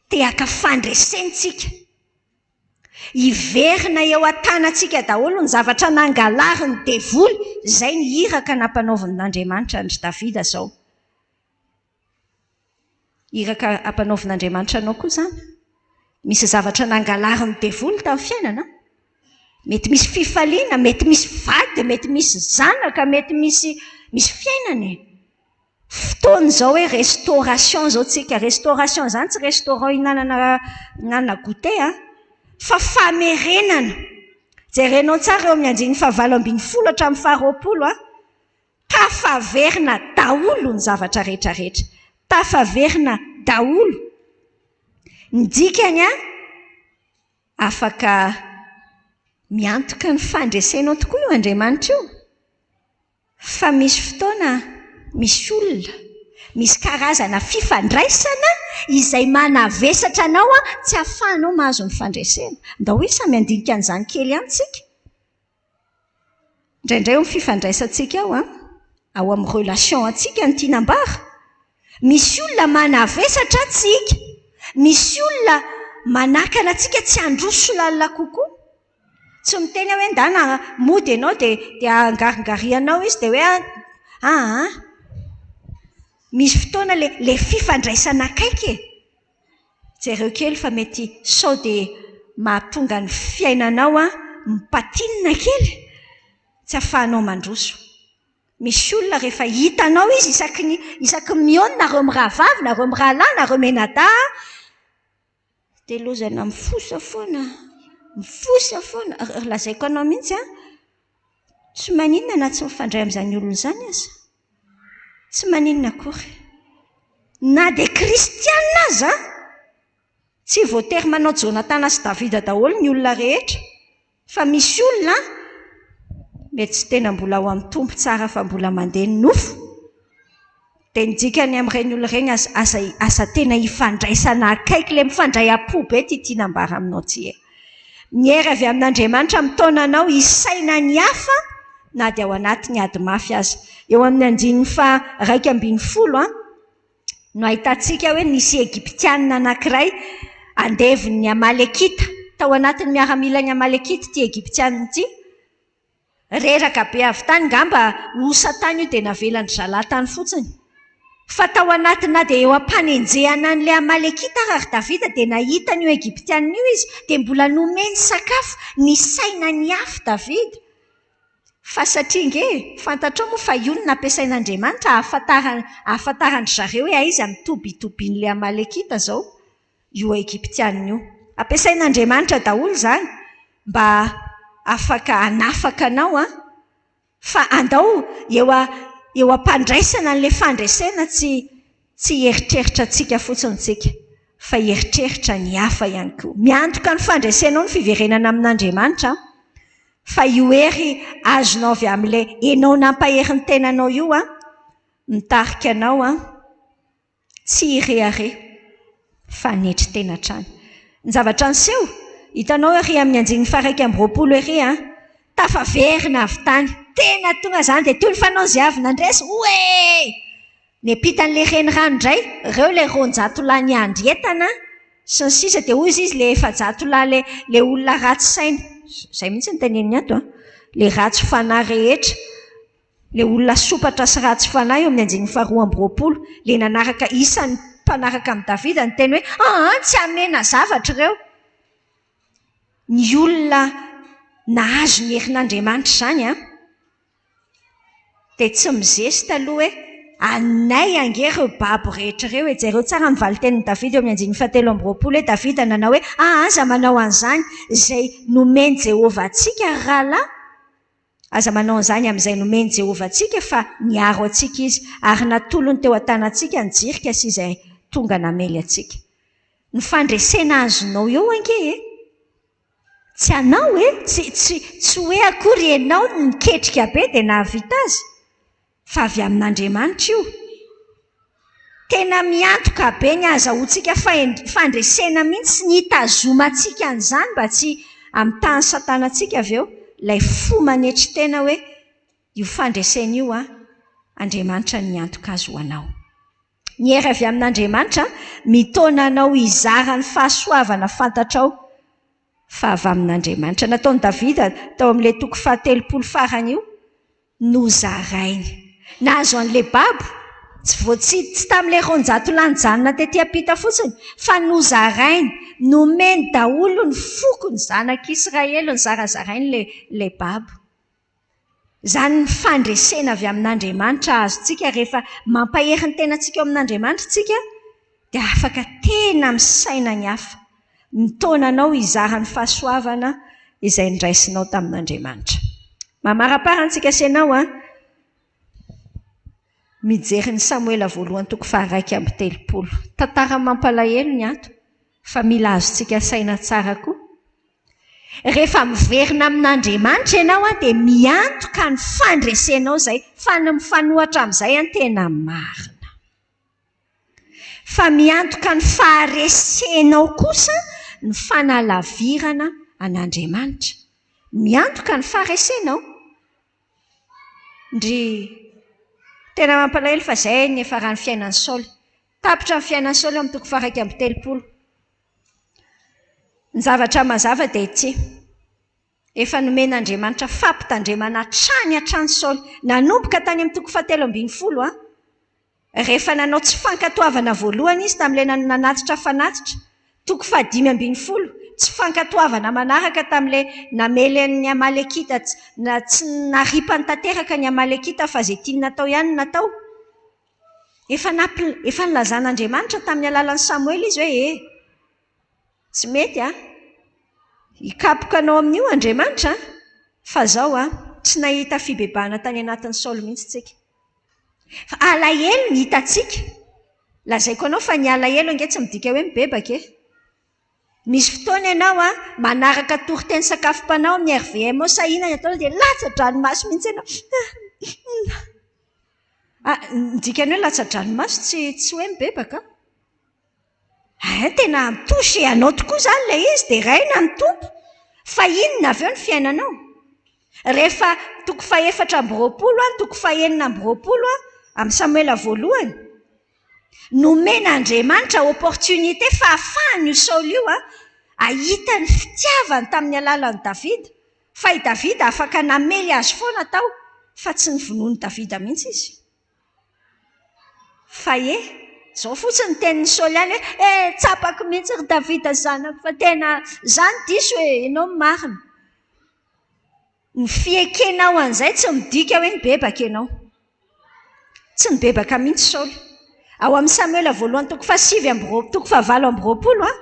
Te haka fandresentsika. Hiverina eo an-tanantsika daholo ny zavatra nangalarin'ny devoly, izay ny iraka nampanaovin'Andriamanitra an-dry Davida izao. Iraka ampanaovin'Andriamanitra anao koa izany. Misy zavatra nangalarin'ny devoly tamin'ny fiainana. Mety misy fifaliana, mety misy vady, mety misy zanaka, mety misy misy fiainana e. Fotoana izao hoe restauration izao tsika. Restauration izany tsy restaurant hinanana hinanana goûter an, fa famerenana. Jerenao tsara eo amin'ny andininy fahavalo ambin'ny folo hatramin'ny faharoapolo an. Tafaverina daholo ny zavatra rehetra rehetra. Tafaverina daholo. Ny dikany an, afaka miantoka ny fandresenao tokoa io Andriamanitra io. Fa misy fotoana misy olona, misy karazana fifandraisana izay manavesatra anao tsy ahafahanao mahazo ny fandresena. Ndao hoe samy handinika an'izany kely ihany tsika. Indraindray ao amin'ny fifandraisantsika ao, ao amin'ny relation antsika no tiana ambara. Misy olona manavesatra antsika, misy olona manakana antsika tsy handroso lalina kokoa. Tsy miteny aho hoe ndana mody ianao dia dia angaringarianao izy dia hoe aa. Misy fotoana ilay ilay fifandraisana akaiky e. Jereo kely fa mety sao dia mahatonga ny fiainanao mipatinina kely, tsy ahafahanao mandroso. Misy olona rehefa hitanao izy isaky ny isaky ny mihaona nareo mirahavavy, nareo mirahalahy, nareo mianadahy, dia lozana mifosa foana, mifosa foana. Ary lazaiko anao mihitsy an, tsy maninona na tsy mifandray amin'izany olona izany aza. Tsy maninona akory. Na dia kristiana aza, tsy voatery manao Jonatana sy Davida daholo ny olona rehetra, fa misy olona mety tsy tena mbola ao amin'ny Tompo tsara fa mbola mandeha ny nofo. Dia ny dikany amin'ireny olona ireny aza aza aza tena ifandraisana akaiky, ilay mifandray am-po be ity tiana ambara aminao ity e. Ny hery avy amin'Andriamanitra mitaona anao hisaina ny hafa na dia ao anatin'ny ady mafy aza. Eo amin'ny andininy faha 11 no ahitantsika hoe nisy Egyptiana anankiray andevon'ny Amalekita. Tao anatin'ny miaramilan'ny Amalekita ity Egyptiana ity. Reraka be avy tany, ngamba osa tany io dia navelan-dry zalahy tany fotsiny. Fa tao anaty na dia eo am-panenjehana an'ilay Amalekita ary ry Davida dia nahita an'io Egyptiana io izy dia mbola nomeny sakafo, nisaina ny afo Davida. Fa satria ange e, fantatrao moa fa io no nampiasain'Andriamanitra ahafantarana ahafantaran-dry zareo hoe aiza ny toby itobian'ilay Amalekita izao, io Egyptiana io. Ampiasain'Andriamanitra daholo izany mba afaka hanafaka anao an! Fa andao eo a eo am-pandraisana an'ilay fandresena tsy tsy hieritreritra antsika fotsiny tsika fa hieritreritra ny hafa ihany koa. Miantoka ny fandresenao ny fiverenana amin'Andriamanitra an! Fa io hery azonao avy amin'ilay enao nampahery ny tenanao io an, mitarika anao an, tsy hirehareha fa hanetry tena hatrany. Ny zavatra niseho, hitanao ery amin'ny andininy faha-21 ery an, tafaverina avy tany, tena tonga izany dia toy ny fanao izay avy nandresy, oee! Niampita an'ilay renirano indray, ireo ilay 200 lahy niandry entana sy ny sisa dia hoy izy ilay 400 lahy ilay ilay olona ratsy saina, izay mihitsy no teneniny ato an, ilay ratsy fanahy rehetra, ilay olona sompatra sy ratsy fanahy eo amin'ny andininy faharoa amby roapolo, ilay nanaraka isan'ny mpanaraka amin'i Davida niteny hoe aa tsy hamena zavatra ireo. Ny olona nahazo ny herin'Andriamanitra izany an, Dia tsy mizesta aloha hoe anay ange ireo babo rehetra ireo e! Jereo tsara ny valin-tenin'i Davida eo amin'ny andininy fahatelo amby roapolo hoe Davida nanao hoe, Ah, aza manao an'izany, izay nomen'i Jehovah antsika, ry rahalahy. Aza manao an'izany amin'izay nomen'i Jehovah antsika, fa niaro antsika izy, ary natolony teo an-tanantsika ny jirika sy izay tonga namely antsika. Ny fandresena azonao eo ange e! Tsy anao e! Tsy, tsy, tsy hoe akory ianao no niketrika be dia nahavita azy, fa avy amin'Andriamanitra io. Tena miantoka be ny ahazahoantsika fandresena mihitsy sy ny hitazomantsika an'izany mba tsy hamitahan'i Satana antsika avy eo, ilay fo manetry tena hoe io fandresena io an, Andriamanitra no niantoka azy ho anao. Ny hery avy amin'Andriamanitra mitaona anao hizara ny fahasoavana fantatrao fa avy amin'Andriamanitra. Nataon'i Davida tao amin'ilay toko fahatelopolo farany io, nozarainy. Nahazo an'ilay babo, tsy vao tsy tsy tamin'ilay 200 lahy nijanona tety am-pita fotsiny, fa nozarainy, nomeny daholo ny foko ny zanak'Israely, nozarazarainy ilay ilay babo. Izany ny fandresena avy amin'Andriamanitra azontsika rehefa mampahery ny tenantsika eo amin'Andriamanitra isika dia afaka tena misaina ny hafa, mitaona anao hizara ny fahasoavana izay noraisinao tamin'Andriamanitra. Mamaraparana antsika sy ianao an, mijery ny Samoela voalohany toko faha-31. Tantara mampalahelo ny ato fa mila azontsika saina tsara koa. Rehefa miverina amin'Andriamanitra ianao dia miantoka ny fandresenao izay, fa ny mifanohitra amin'izay tena marina. Fa miantoka ny faharesenao kosa ny fanalavirana an'Andriamanitra. Miantoka ny faharesenao. Ndry, tena mampalahelo fa izay ny niafaran'ny fiainan'i Saoly. Tapitra ny fiainan'i Saoly eo amin'ny toko faha-31. Ny zavatra mazava dia ity, efa nomen'Andriamanitra fampitandremana hatrany hatrany Saoly, nanomboka tany amin'ny toko fahatelo ambin'ny folo, rehefa nanao tsy fankatoavana voalohany izy tamin'ilay nanatitra fanatitra, toko fahadimy ambin'ny folo, tsy fankatoavana manaraka tamin'ilay namely an'ny Amalekita, na tsy naripany tanteraka ny Amalekita fa izay tiany natao ihany no natao. Efa nampi-, efa nilazan'Andriamanitra tamin'ny alalan'i Samoela izy hoe, E, tsy mety an! Hikapoka anao amin'io Andriamanitra an! Fa izao an, tsy nahita fibebahana tany anatin'i Saoly mihitsy tsika. Fa alahelo ny hitantsika. Lazaiko anao fa ny alahelo ange tsy midika hoe mibebaka e. Misy fotoana ianao an, manaraka toriteny sakafom-panahy amin'ny RVM ao sa inona ny ataonao dia latsa-dranomaso mihitsy ianao. Ah, ny dikan'ny hoe latsa-dranomaso tsy tsy hoe mibebaka an. Hay tena mi-toucher anao tokoa izany ilay izy, deraina ny Tompo. Fa inona avy eo ny fiainanao? Rehefa toko fahefatra amby roapolo an, toko fahenina amby roapolo an, amin'ny Samoela voalohany, nomen'Andriamanitra opportunité, fahafahany io Saoly io an, hahita ny fitiavany tamin'ny alalan'i Davida. Fa i Davida afaka namely azy foana tao, fa tsy novonoin'i Davida mihitsy izy. Fa e, izao fotsiny ny tenin'i Saoly ihany hoe, eh, tsapako mihitsy ry Davida zanako fa tena izany diso e, ianao no marina. Ny fiekenao an'izay tsy midika hoe nibebaka ianao. Tsy nibebaka mihitsy Saoly. Ao amin'ny Samoela voalohany toko fahasivy amby roa, toko fahavalo amby roapolo an,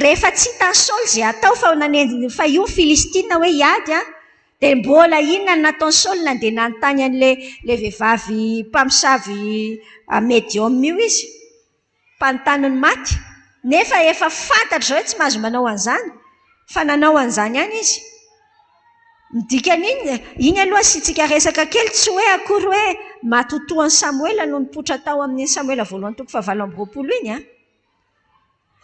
rehefa tsy hitan'i Saoly izay atao fa nanenjika fa io Filistina hoe hiady an, dia mbola inona no nataon'i Saoly? Nandeha nanontany an'ilay ilay vehivavy mpamosavy médium io izy, mpanontany ny maty. Nefa efa fantatra izao hoe tsy mahazo manao an'izany, fa nanao an'izany ihany izy. Midika an'iny, iny aloha asiantsika resaka kely, tsy hoe akory hoe matotoan'i Samoela no nipoitra tao amin'iny Samoela voalohany toko fahavalo amby roapolo iny an.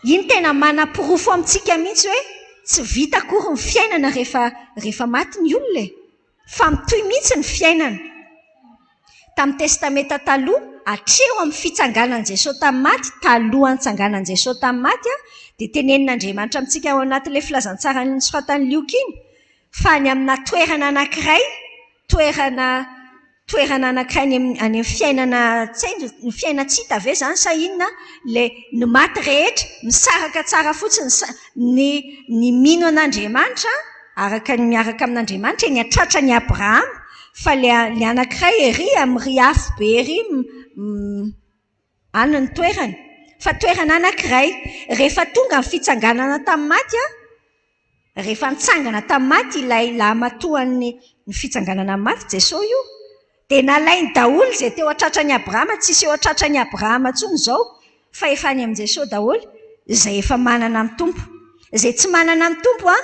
Iny tena manaporofo amintsika mihitsy hoe tsy vita akory ny fiainana rehefa rehefa maty ny olona e. Fa mitohy mihitsy ny fiainana. Tamin'ny Testamenta taloha, hatreo amin'ny fitsanganan'i Jesosy tamin'ny maty, talohan'ny nitsanganan'i Jesosy tamin'ny maty, dia tenenin'Andriamanitra amintsika ao anatin'ilay filazantsara nosoratan'i Lioka iny, fa any amina toerana anankiray, toerana toerana anankiray any amin'ny any amin'ny fiainana tsy haiko, ny fiainan-tsy hita ve izany sa inona, ilay ny maty rehetra misaraka tsara fotsiny ny ny mino an'Andriamanitra, araka ny miaraka amin'Andriamanitra eny an-tratran'i Abrahama, fa ilay ilay anankiray ery amin'ny ry afo be ery any ny toerany. Fa toerana anankiray. Rehefa tonga ny fitsanganana tamin'ny maty an, rehefa nitsangana tamin'ny maty ilay lahimatoan'ny ny fitsanganana amin'ny maty, Jesosy io, dia nalainy daholo izay teo an-tratran'i Abrahama, tsisy eo an-tratran'i Abrahama intsony izao, fa efa any amin'i Jesosy daholo izay efa manana ny Tompo. Izay tsy manana ny Tompo an,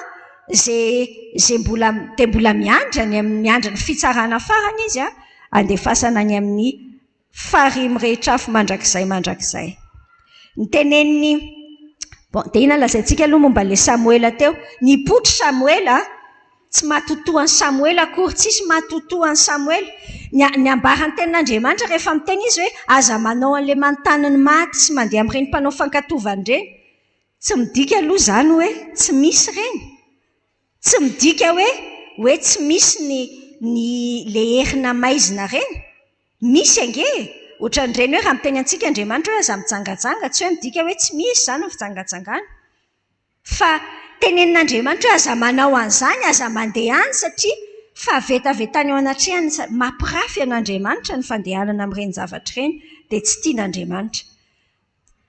izay izay mbola dia mbola miandry any amin'ny miandry ny fitsarana farany izy an, andefasana any amin'ny farihy mirehitra afo mandrakizay mandrakizay. Ny tenenin'ny bon, dia inona lazaintsika aloha momba ilay Samoela teo? Nipoitra Samoela, tsy matotoan'i Samoela akory, tsisy matotoan'i Samoela. Ny ny ambaran'ny tenin'Andriamanitra rehefa miteny izy hoe aza manao an'ilay manontany ny maty sy mandeha amin'ireny mpanao fankatovana ireny. Tsy midika aloha izany hoe tsy misy ireny. Tsy midika hoe hoe tsy misy ny ny le herina maizina ireny. Misy ange e! Ohatran'ireny hoe raha miteny antsika Andriamanitra hoe aza mijangajanga, tsy hoe midika hoe tsy misy izany ny fijangajangana. Fa tenenin'Andriamanitra hoe aza manao an'izany, aza mandeha any satria fahavetavetana eo anatrehany, mampirafy an'Andriamanitra ny fandehanana amin'ireny zavatra ireny, dia tsy tian'Andriamanitra.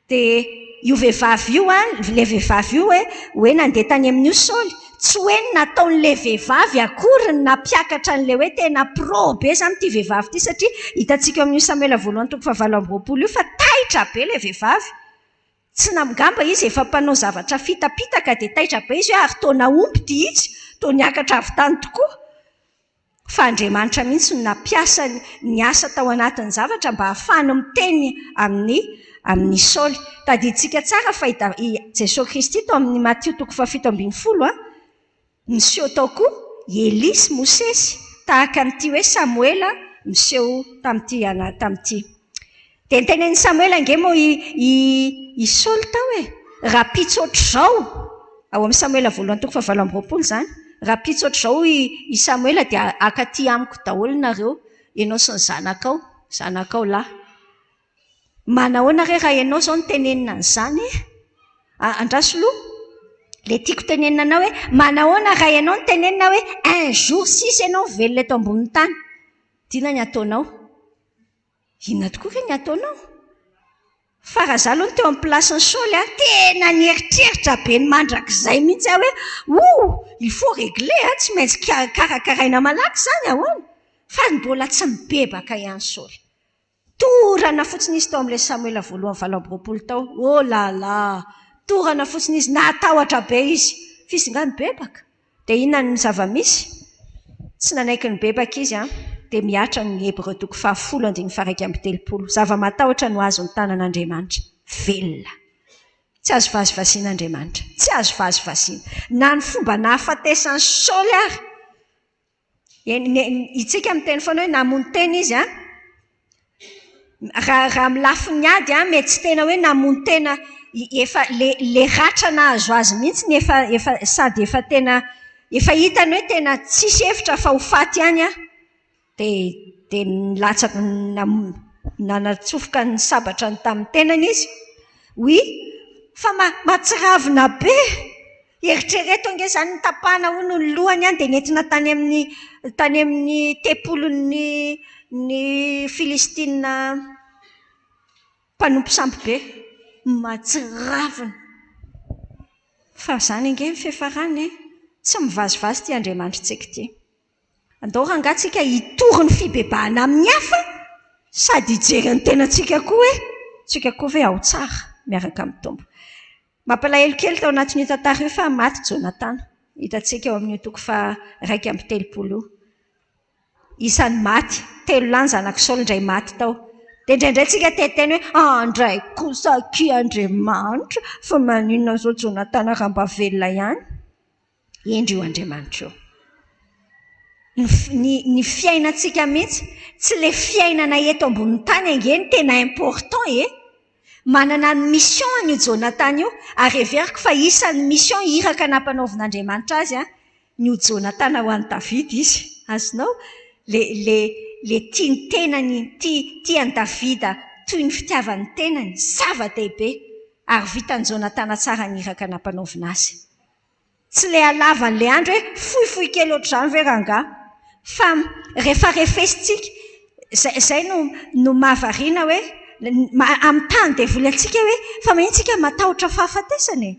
Dia io vehivavy io an, ilay vehivavy io hoe hoe nandeha tany amin'io Saoly, tsy hoe ny nataon'ilay vehivavy akory ny nampiakatra an'ilay hoe tena pro be izany ity vehivavy ity, satria hitantsika eo amin'io Samoela voalohany toko fahavalo amby roapolo io fa taitra be ilay vehivavy. Tsy namgamba izy efa mpanao zavatra fitapitaka dia taitra be izy hoe ary toa nahomby ity izy, toa niakatra avy tany tokoa. Fa Andriamanitra mihitsy no nampiasa ny asa tao anatin'ny zavatra mba hahafahany miteny amin'ny amin'i Saoly. Tadidintsika tsara fa i i Jesoa Kristy tao amin'ny Matio toko fahafito ambin'ny folo an, niseho tao koa i Elia sy Mosesy tahaka an'ity hoe Samoela miseho tamin'ity ana tamin'ity. Dia nitenenin'i Samoela ange moa i i i Saoly tao e, rahampitso ohatr'izao, ao amin'ny Samoela voalohany toko fahavalo amby roapolo izany, rahampitso ohatr'izao i i Samoela dia haka aty amiko daholo nareo, ianao sy ny zanakao, zanakao lahy. Manahoana re raha ianao izao no tenenina an'izany e? Andraso aloha, ilay tiako tenenina anao hoe manahoana raha ianao no tenenina hoe un jour sisa ianao velona eto ambonin'ny tany, inona ny ataonao? Inona tokoa ve ny ataonao? Fa raha izaho aloha no teo amin'ny place-n'i Saoly an, tena nieritreritra be ny mandrakizay mihitsy aho hoe ouh, il faut régler an, tsy maintsy karakaraina malaky izany ahoana? Fa mbola tsy mibebaka ihany Saoly. Torana fotsiny izy tao amin'ilay Samoela voalohany 28 tao. Oh là là! Torana fotsiny izy, natahotra be izy. F'izy nga nibebaka? Dia inona ny zava-misy? Tsy nanaiky nibebaka izy an, dia mihatra ny Hebreo toko fahafolo andininy faha-31. Zava-matahotra no azon'ny tanan'Andriamanitra. Velona. Tsy azo vazivaziana Andriamanitra. Tsy azo vazivaziana. Na ny fomba nahafatesan'i Saoly ary. Eny, itsika miteny foana hoe namono tena izy an. Raha raha amin'ny lafiny ady an, mety tsy tena hoe namono tena efa le le ratra nahazo azy mihitsy ny efa efa sady efa tena efa hitany hoe tena tsisy hevitra fa ho faty ihany an. Dia dia nilatsaka nanatsofoka ny sabatrany tamin'ny tenany izy. Oui, fa mahatsiravina be! Eritrereto ange izany notapahana hono ny lohany an, dia nentina tany amin'ny tany amin'ny tempolin'ny ny Filistina mpanompo sampy be. Mahatsiravina! Fa izany ange ny fiafarany e! Tsy mivazivazy ity Andriamanitritsika ity. Andao rangaha tsika hitory ny fibebahana amin'ny hafa sady hijery ny tenantsika koa hoe tsika koa ve ao tsara miaraka amin'ny Tompo. Mampalahelo kely tao anatin'io tantara io fa maty Jonatana. Hitantsika ao amin'io toko faha 31 io. Isan'ny maty, telo lahy ny zanak'i Saoly indray maty tao. Dia indraindray tsika te hiteny hoe andray kosa akia Andriamanitra fa maninona izao Jonatana raha mba velona ihany. Hendry io Andriamanitra io. Ny, ny, ny fiainantsika mihitsy, tsy ilay fiainana eto ambonin'ny tany ange no tena important e! Manana ny mission-ny io Jonathan io, ary heveriko fa isan'ny mission iraka nampanaovin'Andriamanitra azy ny ho Jonathan ho an'i Davida izy. Azonao? Le, le, le tia ny tenany, tia, tia an'i Davida toy ny fitiavany ny tenany, zava-dehibe. Ary vitan'i Jonathan tsara ny iraka nampanaovina azy. Tsy ilay halavan'ilay andro hoe fohifohy kely ohatr'izany ve rangahy? Fa rehefa refesintsika, izay izay no no mahavariana hoe amin'ny tany devoly antsika hoe fa maninona tsika matahotra fahafatesana e?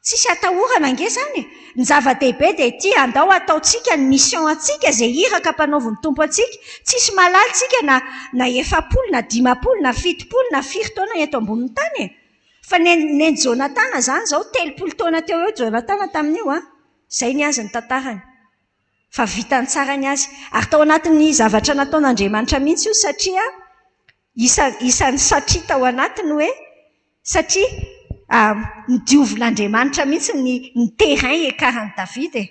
Tsisy atahorana ange izany e! Ny zava-dehibe dia ity, andao hataontsika ny mission antsika, izay iraka ampanaovin'ny Tompo antsika. Tsisy mahalala tsika na na 40 na 50 na 70 na firy taona eto ambonin'ny tany e! Fa nen'i Jonatana izany izao, 30 taona teo eo Jonatana tamin'io an! Izay ny azy ny tantarany. Fa vitany tsara ny azy. Ary tao anatin'ny zavatra nataon'Andriamanitra mihitsy io satria isa, isan'ny satria tao anatiny hoe satria nodiovin'Andriamanitra mihitsy ny, ny terrain hiakaran'i Davida e.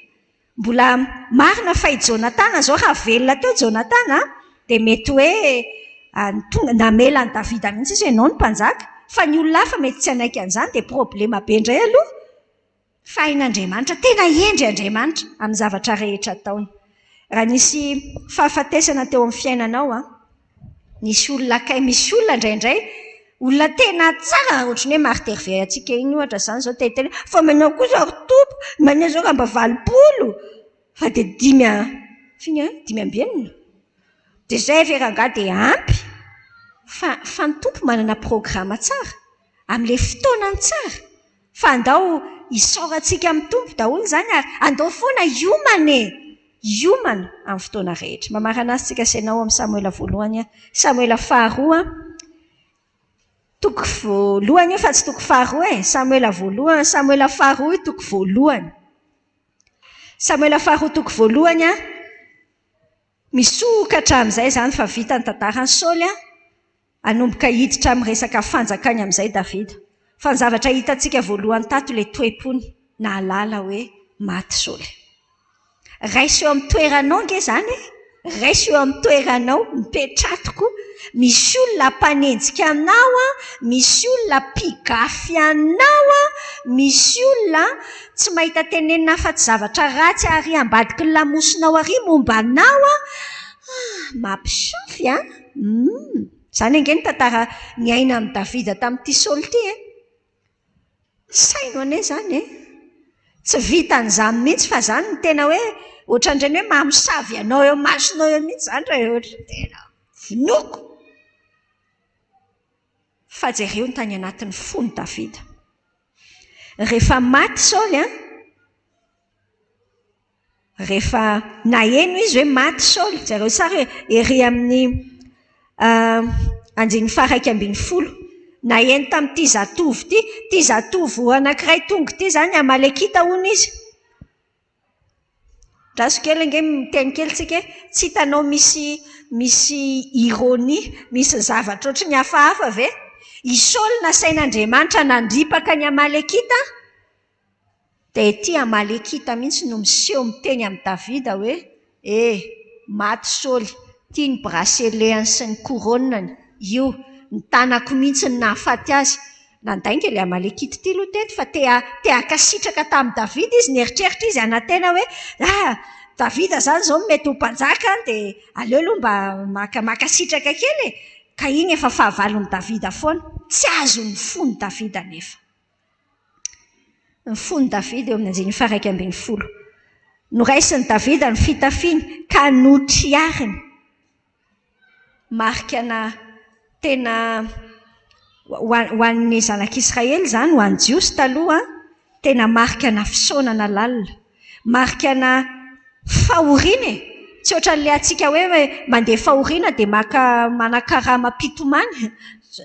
Mbola marina fa i Jonatana izao raha velona teo Jonatana dia mety hoe tonga namela an'i Davida mihitsy izy hoe ianao no mpanjaka fa ny olona hafa mety tsy hanaiky an'izany dia problema be indray aloha. Fa hain'Andriamanitra, tena hendry Andriamanitra amin'ny zavatra rehetra ataony. Raha nisy fahafatesana teo amin'ny fiainanao an, Nisy olona kay, misy olona indraindray, olona tena tsara, ohatran'ny hoe Marthe Hervé antsika iny ohatra izany izao te hiteny hoe fa manao kosa ry Tompo, manao izao raha mba 80, fa dia dimy a, firy an, 65? Dia izay ve rangahy dia ampy? Fa, fa ny Tompo manana programa tsara, amin'ilay fotoanany tsara. Fa andao hisaorantsika amin'ny Tompo daholo izany ary andao foana hiomana e! Hiomana amin'ny fotoana rehetra. Mamarana azy tsika sy ianao amin'ny Samoela voalohany, Samoela faharoa, toko voalohany io fa tsy toko faharoa e! Samoela voalohany, Samoela faharoa io toko voalohany. Samoela faharoa toko voalohany, misokatra amin'izay izany fa vita ny tantaran'i Saoly. Hanomboka hiditra amin'ny resaka fanjakany amin'izay Davida. Fa ny zavatra hitantsika voalohany tato ilay toe-pony nahalala hoe maty Saoly. Raiso eo amin'ny toeranao ange izany e! Raiso eo amin'ny toeranao, mipetraha tokoa. Misy olona mpanenjika anao an, misy olona mpigafy anao an, misy olona tsy mahita tenenina afa-tsy zavatra ratsy ary ambadiky ny lamosinao ary momba anao an! Ah, mampisafy an! Humm. Izany ange ny tantara niainan'i Davida tamin'ity Saoly ity e. Saino anie izany e. Tsy vitan'izany mihitsy fa izany no tena hoe ohatran'ireny hoe mamosavy anao eo imasonao eo mihitsy izany raha ohatra tena vonoiko. Fa jereo ny tany anatin'ny fon'i Davida. Rehefa maty Saoly an, Rehefa naheno izy hoe maty Saoly, jereo tsara e, ery amin'ny Andininy faha-11. Naheno tamin'ity zatovo ity, ity zatovo anankiray tonga ity izany Amalekita hono izy. Andraso kely ange miteny kely tsika e. Tsy hitanao misy misy ironie, misy zavatra ohatry ny hafahafa ve? I Saoly nasain'Andriamanitra nandripaka ny Amalekita, dia ity Amalekita mihitsy no miseho miteny amin'i Davida hoe, E, maty Saoly, ity ny bracelet-ny sy ny couronne-ny, io, ny tanako mihitsy no nahafaty azy. Nandainga ilay Amalekita ity aloha teto fa te te hankasitraka tamin'i Davida izy, nieritreritra izy hanantena hoe, ah, Davida izany izao no mety ho mpanjaka dia aleo aloha mba maka mankasitraka kely e! Ka iny efa fahavalon'i Davida foana. Tsy azon'ny fon'i Davida anefa. Ny fon'i Davida eo amin'ny andininy faha-11. Noraisin'i Davida ny fitafiany ka notriariny. Marika na tena ho an'ny zanak'Israely izany, ho an'ny Jiosy taloha, tena marika na fisaonana lalina. Marika na fahoriana e! Tsy ohatran'ilay antsika hoe mandeha fahoriana dia maka manakarama mpitomany.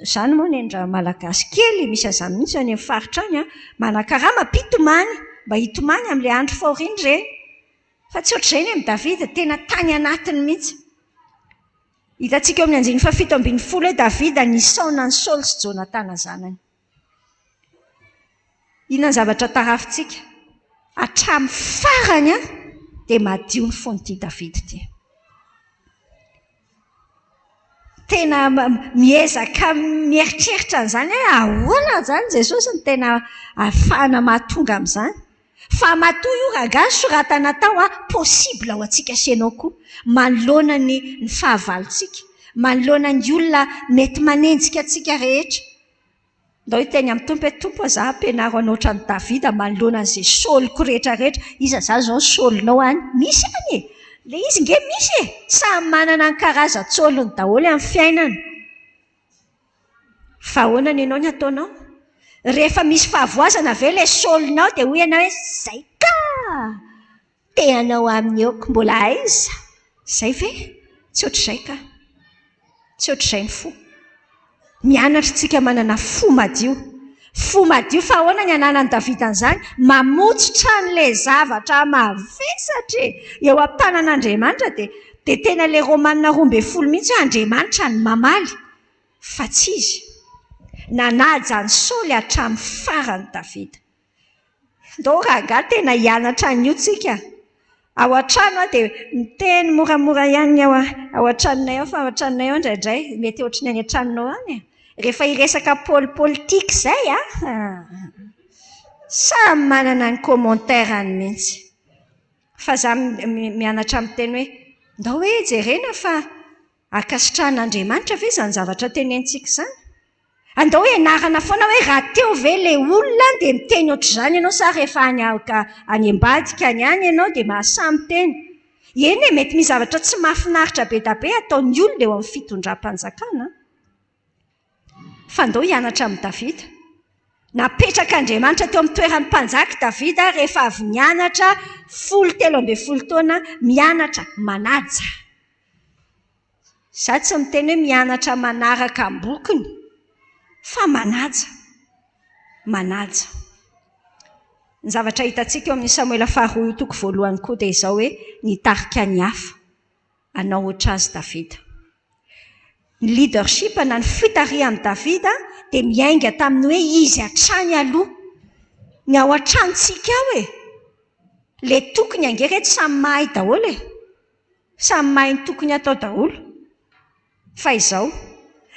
Izany moa ny an-dRamalagasy kely, misy an'izany mihitsy any amin'ny faritra any an! Manakarama mpitomany, mba hitomany amin'ilay andro fahoriana ireny. Fa tsy ohatr'izay ny amin'i Davida, tena tany anatiny mihitsy. Hitantsika eo amin'ny andininy fahafito ambin'ny folo hoe Davida nisaona an'i Saoly sy Jonatana zanany. Inona ny zavatra tarafintsika? Hatramin'ny farany dia madio ny fon'ity Davida ity. Tena miezaka mieritreritra an'izany hoe ahoana izany Jesosy no tena ahafahana mahatonga amin'izany. Fa matoa io rangahy soratana tao an, possible ho antsika sy ianao koa, manoloana ny ny fahavalontsika, manoloana ny olona mety manenjika antsika rehetra. Ndao hiteny amin'ny Tompo hoe, Tompo a, za ampianaro hanao ohatran'i Davida manoloana an'izay Saoliko rehetra rehetra. Iza izany izao ny Saolinao any? Misy any e! Ilay izy nge misy e! Samy manana ny karazan-tsaoliny daholo amin'ny fiainana. Fa ahoana ny anao ny ataonao? Rehefa misy fahavoazana ve ilay Saolinao dia hoy ianao hoe, Zay ka! Te hanao aminy eo ko mbola aiza? Zay ve? Tsy ohatr'izay ka. Tsy ohatr'izay ny fo. Mianatra isika manana fo madio. Fo madio fa ahoana ny ananan'i Davida an'izany? Mamotsitra an'ilay zavatra mavesatra e! Eo am-tanan'Andriamanitra dia dia tena ilay Romana 12 mihitsy hoe Andriamanitra no mamaly fa tsy izy. Nanaja an'i Saoly hatramin'ny farany Davida. Ndao rangahy tena hianatra an'io tsika. Ao an-trano aho dia miteny moramora ihany ny ao ao an-tranonay ao fa ao an-tranonay ao indraindray mety ohatry ny any an-tranonao any e. Rehefa hiresaka pôle politique izay an, samy manana ny commentaire-ny mihitsy. Fa za mianatra miteny hoe ndao hoe jerena fa ankasitrahan'Andriamanitra ve izany zavatra tenenintsika izany? Andao hianarana foana hoe raha teo ve ilay olona dia miteny ohatr'izany ianao sa rehefa any any ambadika any any ianao dia mahasahy miteny. Eny e, mety misy zavatra tsy mahafinaritra be da be ataon'ny olona eo amin'ny fitondram-panjakana an. Fa andao hianatra amin'i Davida. Napetrak'Andriamanitra teo amin'ny toeran'ny mpanjaka i Davida rehefa avy nianatra folo 13 taona mianatra manaja. Izaho tsy miteny hoe mianatra manaraka am-bokony fa manaja. Manaja. Ny zavatra hitantsika eo amin'ny Samoela faharoa toko voalohany koa dia izao hoe nitarika ny hafa hanao hoatr'azy Davida. Ny leadership na ny fitarihan'i Davida dia miainga tamin'ny hoe izy hatrany aloha. Ny ao an-tranontsika ao e! Ilay tokony ange ireto samy mahay daholo e! Samy mahay ny tokony hatao daholo. Fa izao,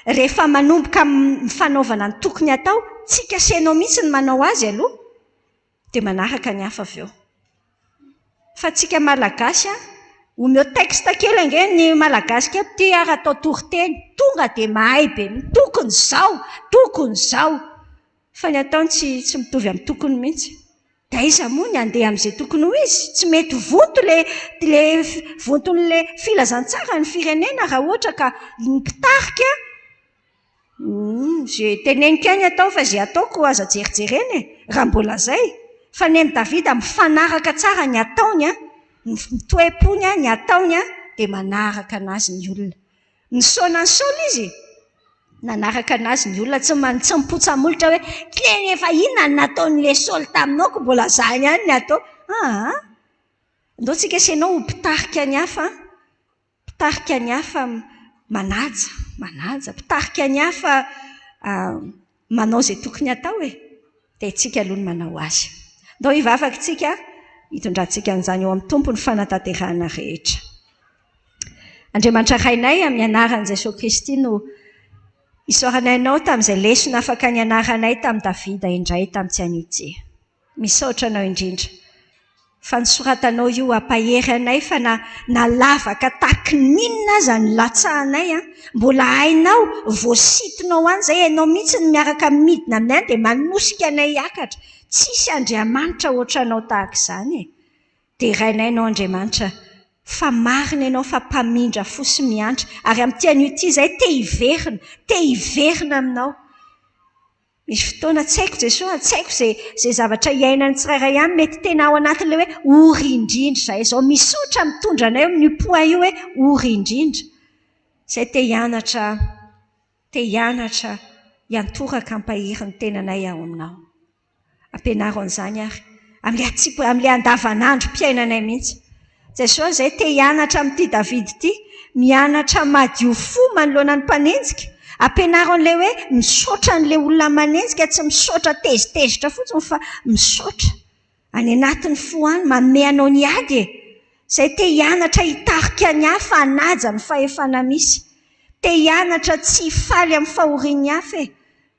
rehefa manomboka ny fanaovana ny tokony hatao, tsika sy ianao mihitsy no manao azy aloha, dia manaraka ny hafa avy eo. Fa tsika Malagasy an, omeo texte kely ange ny Malagasy kely ity ary atao toriteny, tonga dia mahay be mihitsy, tokony izao, tokony izao. Fa ny ataony tsy tsy mitovy amin'ny tokony mihitsy. Dia aiza moa ny handeha amin'izay tokony ho izy? Tsy mety vonto ilay ilay vonton'ilay filazantsara ny firenena raha ohatra ka ny mpitarika izay teneniko ihany atao fa izay ataoko aza jerijerena e, raha mbola izay. Fa nen'i Davida mifanaraka tsara ny ataony, ny toe-pony, ny ataony dia manaraka an'azy ny olona. Nisaona an'i Saoly izy. Nanaraka anazy ny olona, tsy man, tsy mipotsa-molotra hoe, Kle efa inona no nataon'ilay Saoly taminao ko mbola zany ihany ny atao. Aa! Ndao tsika sy ianao ho mpitarika ny hafa, mpitarika ny hafa manaja, manaja, mpitarika ny hafa manao izay tokony hatao e. Dia tsika aloha no manao azy. Ndao hivavaka tsika, hitondrantsika an'izany eo amin'ny Tompo ny fanatanterahana rehetra. Andriamanitra Rainay, amin'ny anaran'i Jesoa Kristy no isaoranay Anao tamin'izay lesona afaka nianaranay tamin'i Davida indray tamin'ity anio ity. Misaotra Anao indrindra fa nosoratanao io hampahery anay fa na na lavaka tahaky ny inona aza ny latsahanay an, mbola hainao, voasintonao any izay, hainao mihitsy ny miaraka midina aminay any dia manosika anay hiakatra. Tsisy Andriamanitra ohatranao tahaka izany e. Derainay Ianao Andriamanitra fa marina Ianao fa mpamindra fo sy miantra ary amin'ity anio ity izahay te hiverina, te hiverina Aminao. Misy fotoana tsy haiko Jesoa a, tsy haiko izay izay zavatra iainan'ny tsirairay any, mety tena ao anatin'ilay hoe ory indrindra izahay izao. Misaotra mitondra anay eo amin'io point io hoe ory indrindra. Izay te hianatra, te hianatra hiantoraka hampahery ny tenanay ao Aminao. Ampianaro an'izany ary amin'ilay hatsipo, amin'ilay andavanandrom-piainanay mihitsy. Jesosy izay te hianatra amin'ity Davida ity, mianatra madio fo manoloana ny mpanenjika. Ampianaro an'ilay hoe misaotra an'ilay olona manenjika, tsy misaotra tezitezitra fotsiny fa misaotra any anatin'ny fo any, manome anao ny ady e. Izay te hianatra hitarika ny hafa hanaja ny fahefana misy. Te hianatra tsy hifaly amin'ny fahorian'ny hafa e.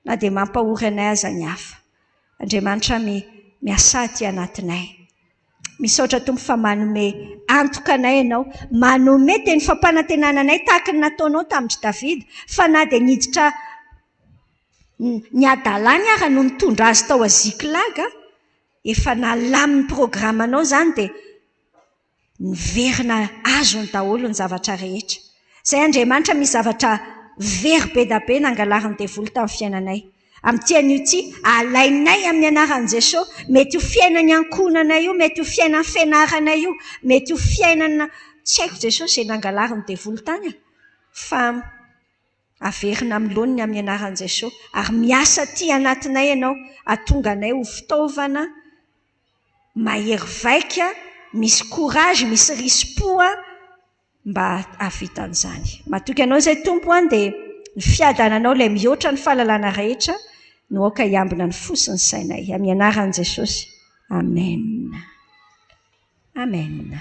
Na dia mampahory anay aza ny hafa. Andriamanitra mi, miasà aty anatinay. Misaotra Tompo fa manome antoka anay Ianao, manome teny fampanantenana anay tahaka ny nataonao tamin-dry Davida, fa na dia niditra ny hadalany ara no nitondra azy tao Ziklaga, efa nalamin'ny programanao izany dia Miverina azony daholo ny zavatra rehetra. Izay Andriamanitra misy zavatra very be da be nangalarin'ny devoly tamin'ny fiainanay. Amin'ity anio ity, alainay amin'ny anaran'i Jeso, mety ho fiainan'ny ankohonanay io, mety ho fiainan'ny fianaranay io, mety ho fiainana tsy haiko Jesosy izay nangalarin'ny devoly tany a! Fa averina amin'ny laoniny amin'ny anaran'i Jeso ary miasa aty anatinay ianao hahatonga anay ho fitaovana mahery vaika, misy courage, misy risi-po mba hahavita an'izany. Matoky anao izay Tompo an, dia ny fiadananao ilay mihoatra ny fahalalana rehetra no aoka hiambina ny fo sy ny sainay. Amin'ny anaran'i Jesosy. Amen. Amen.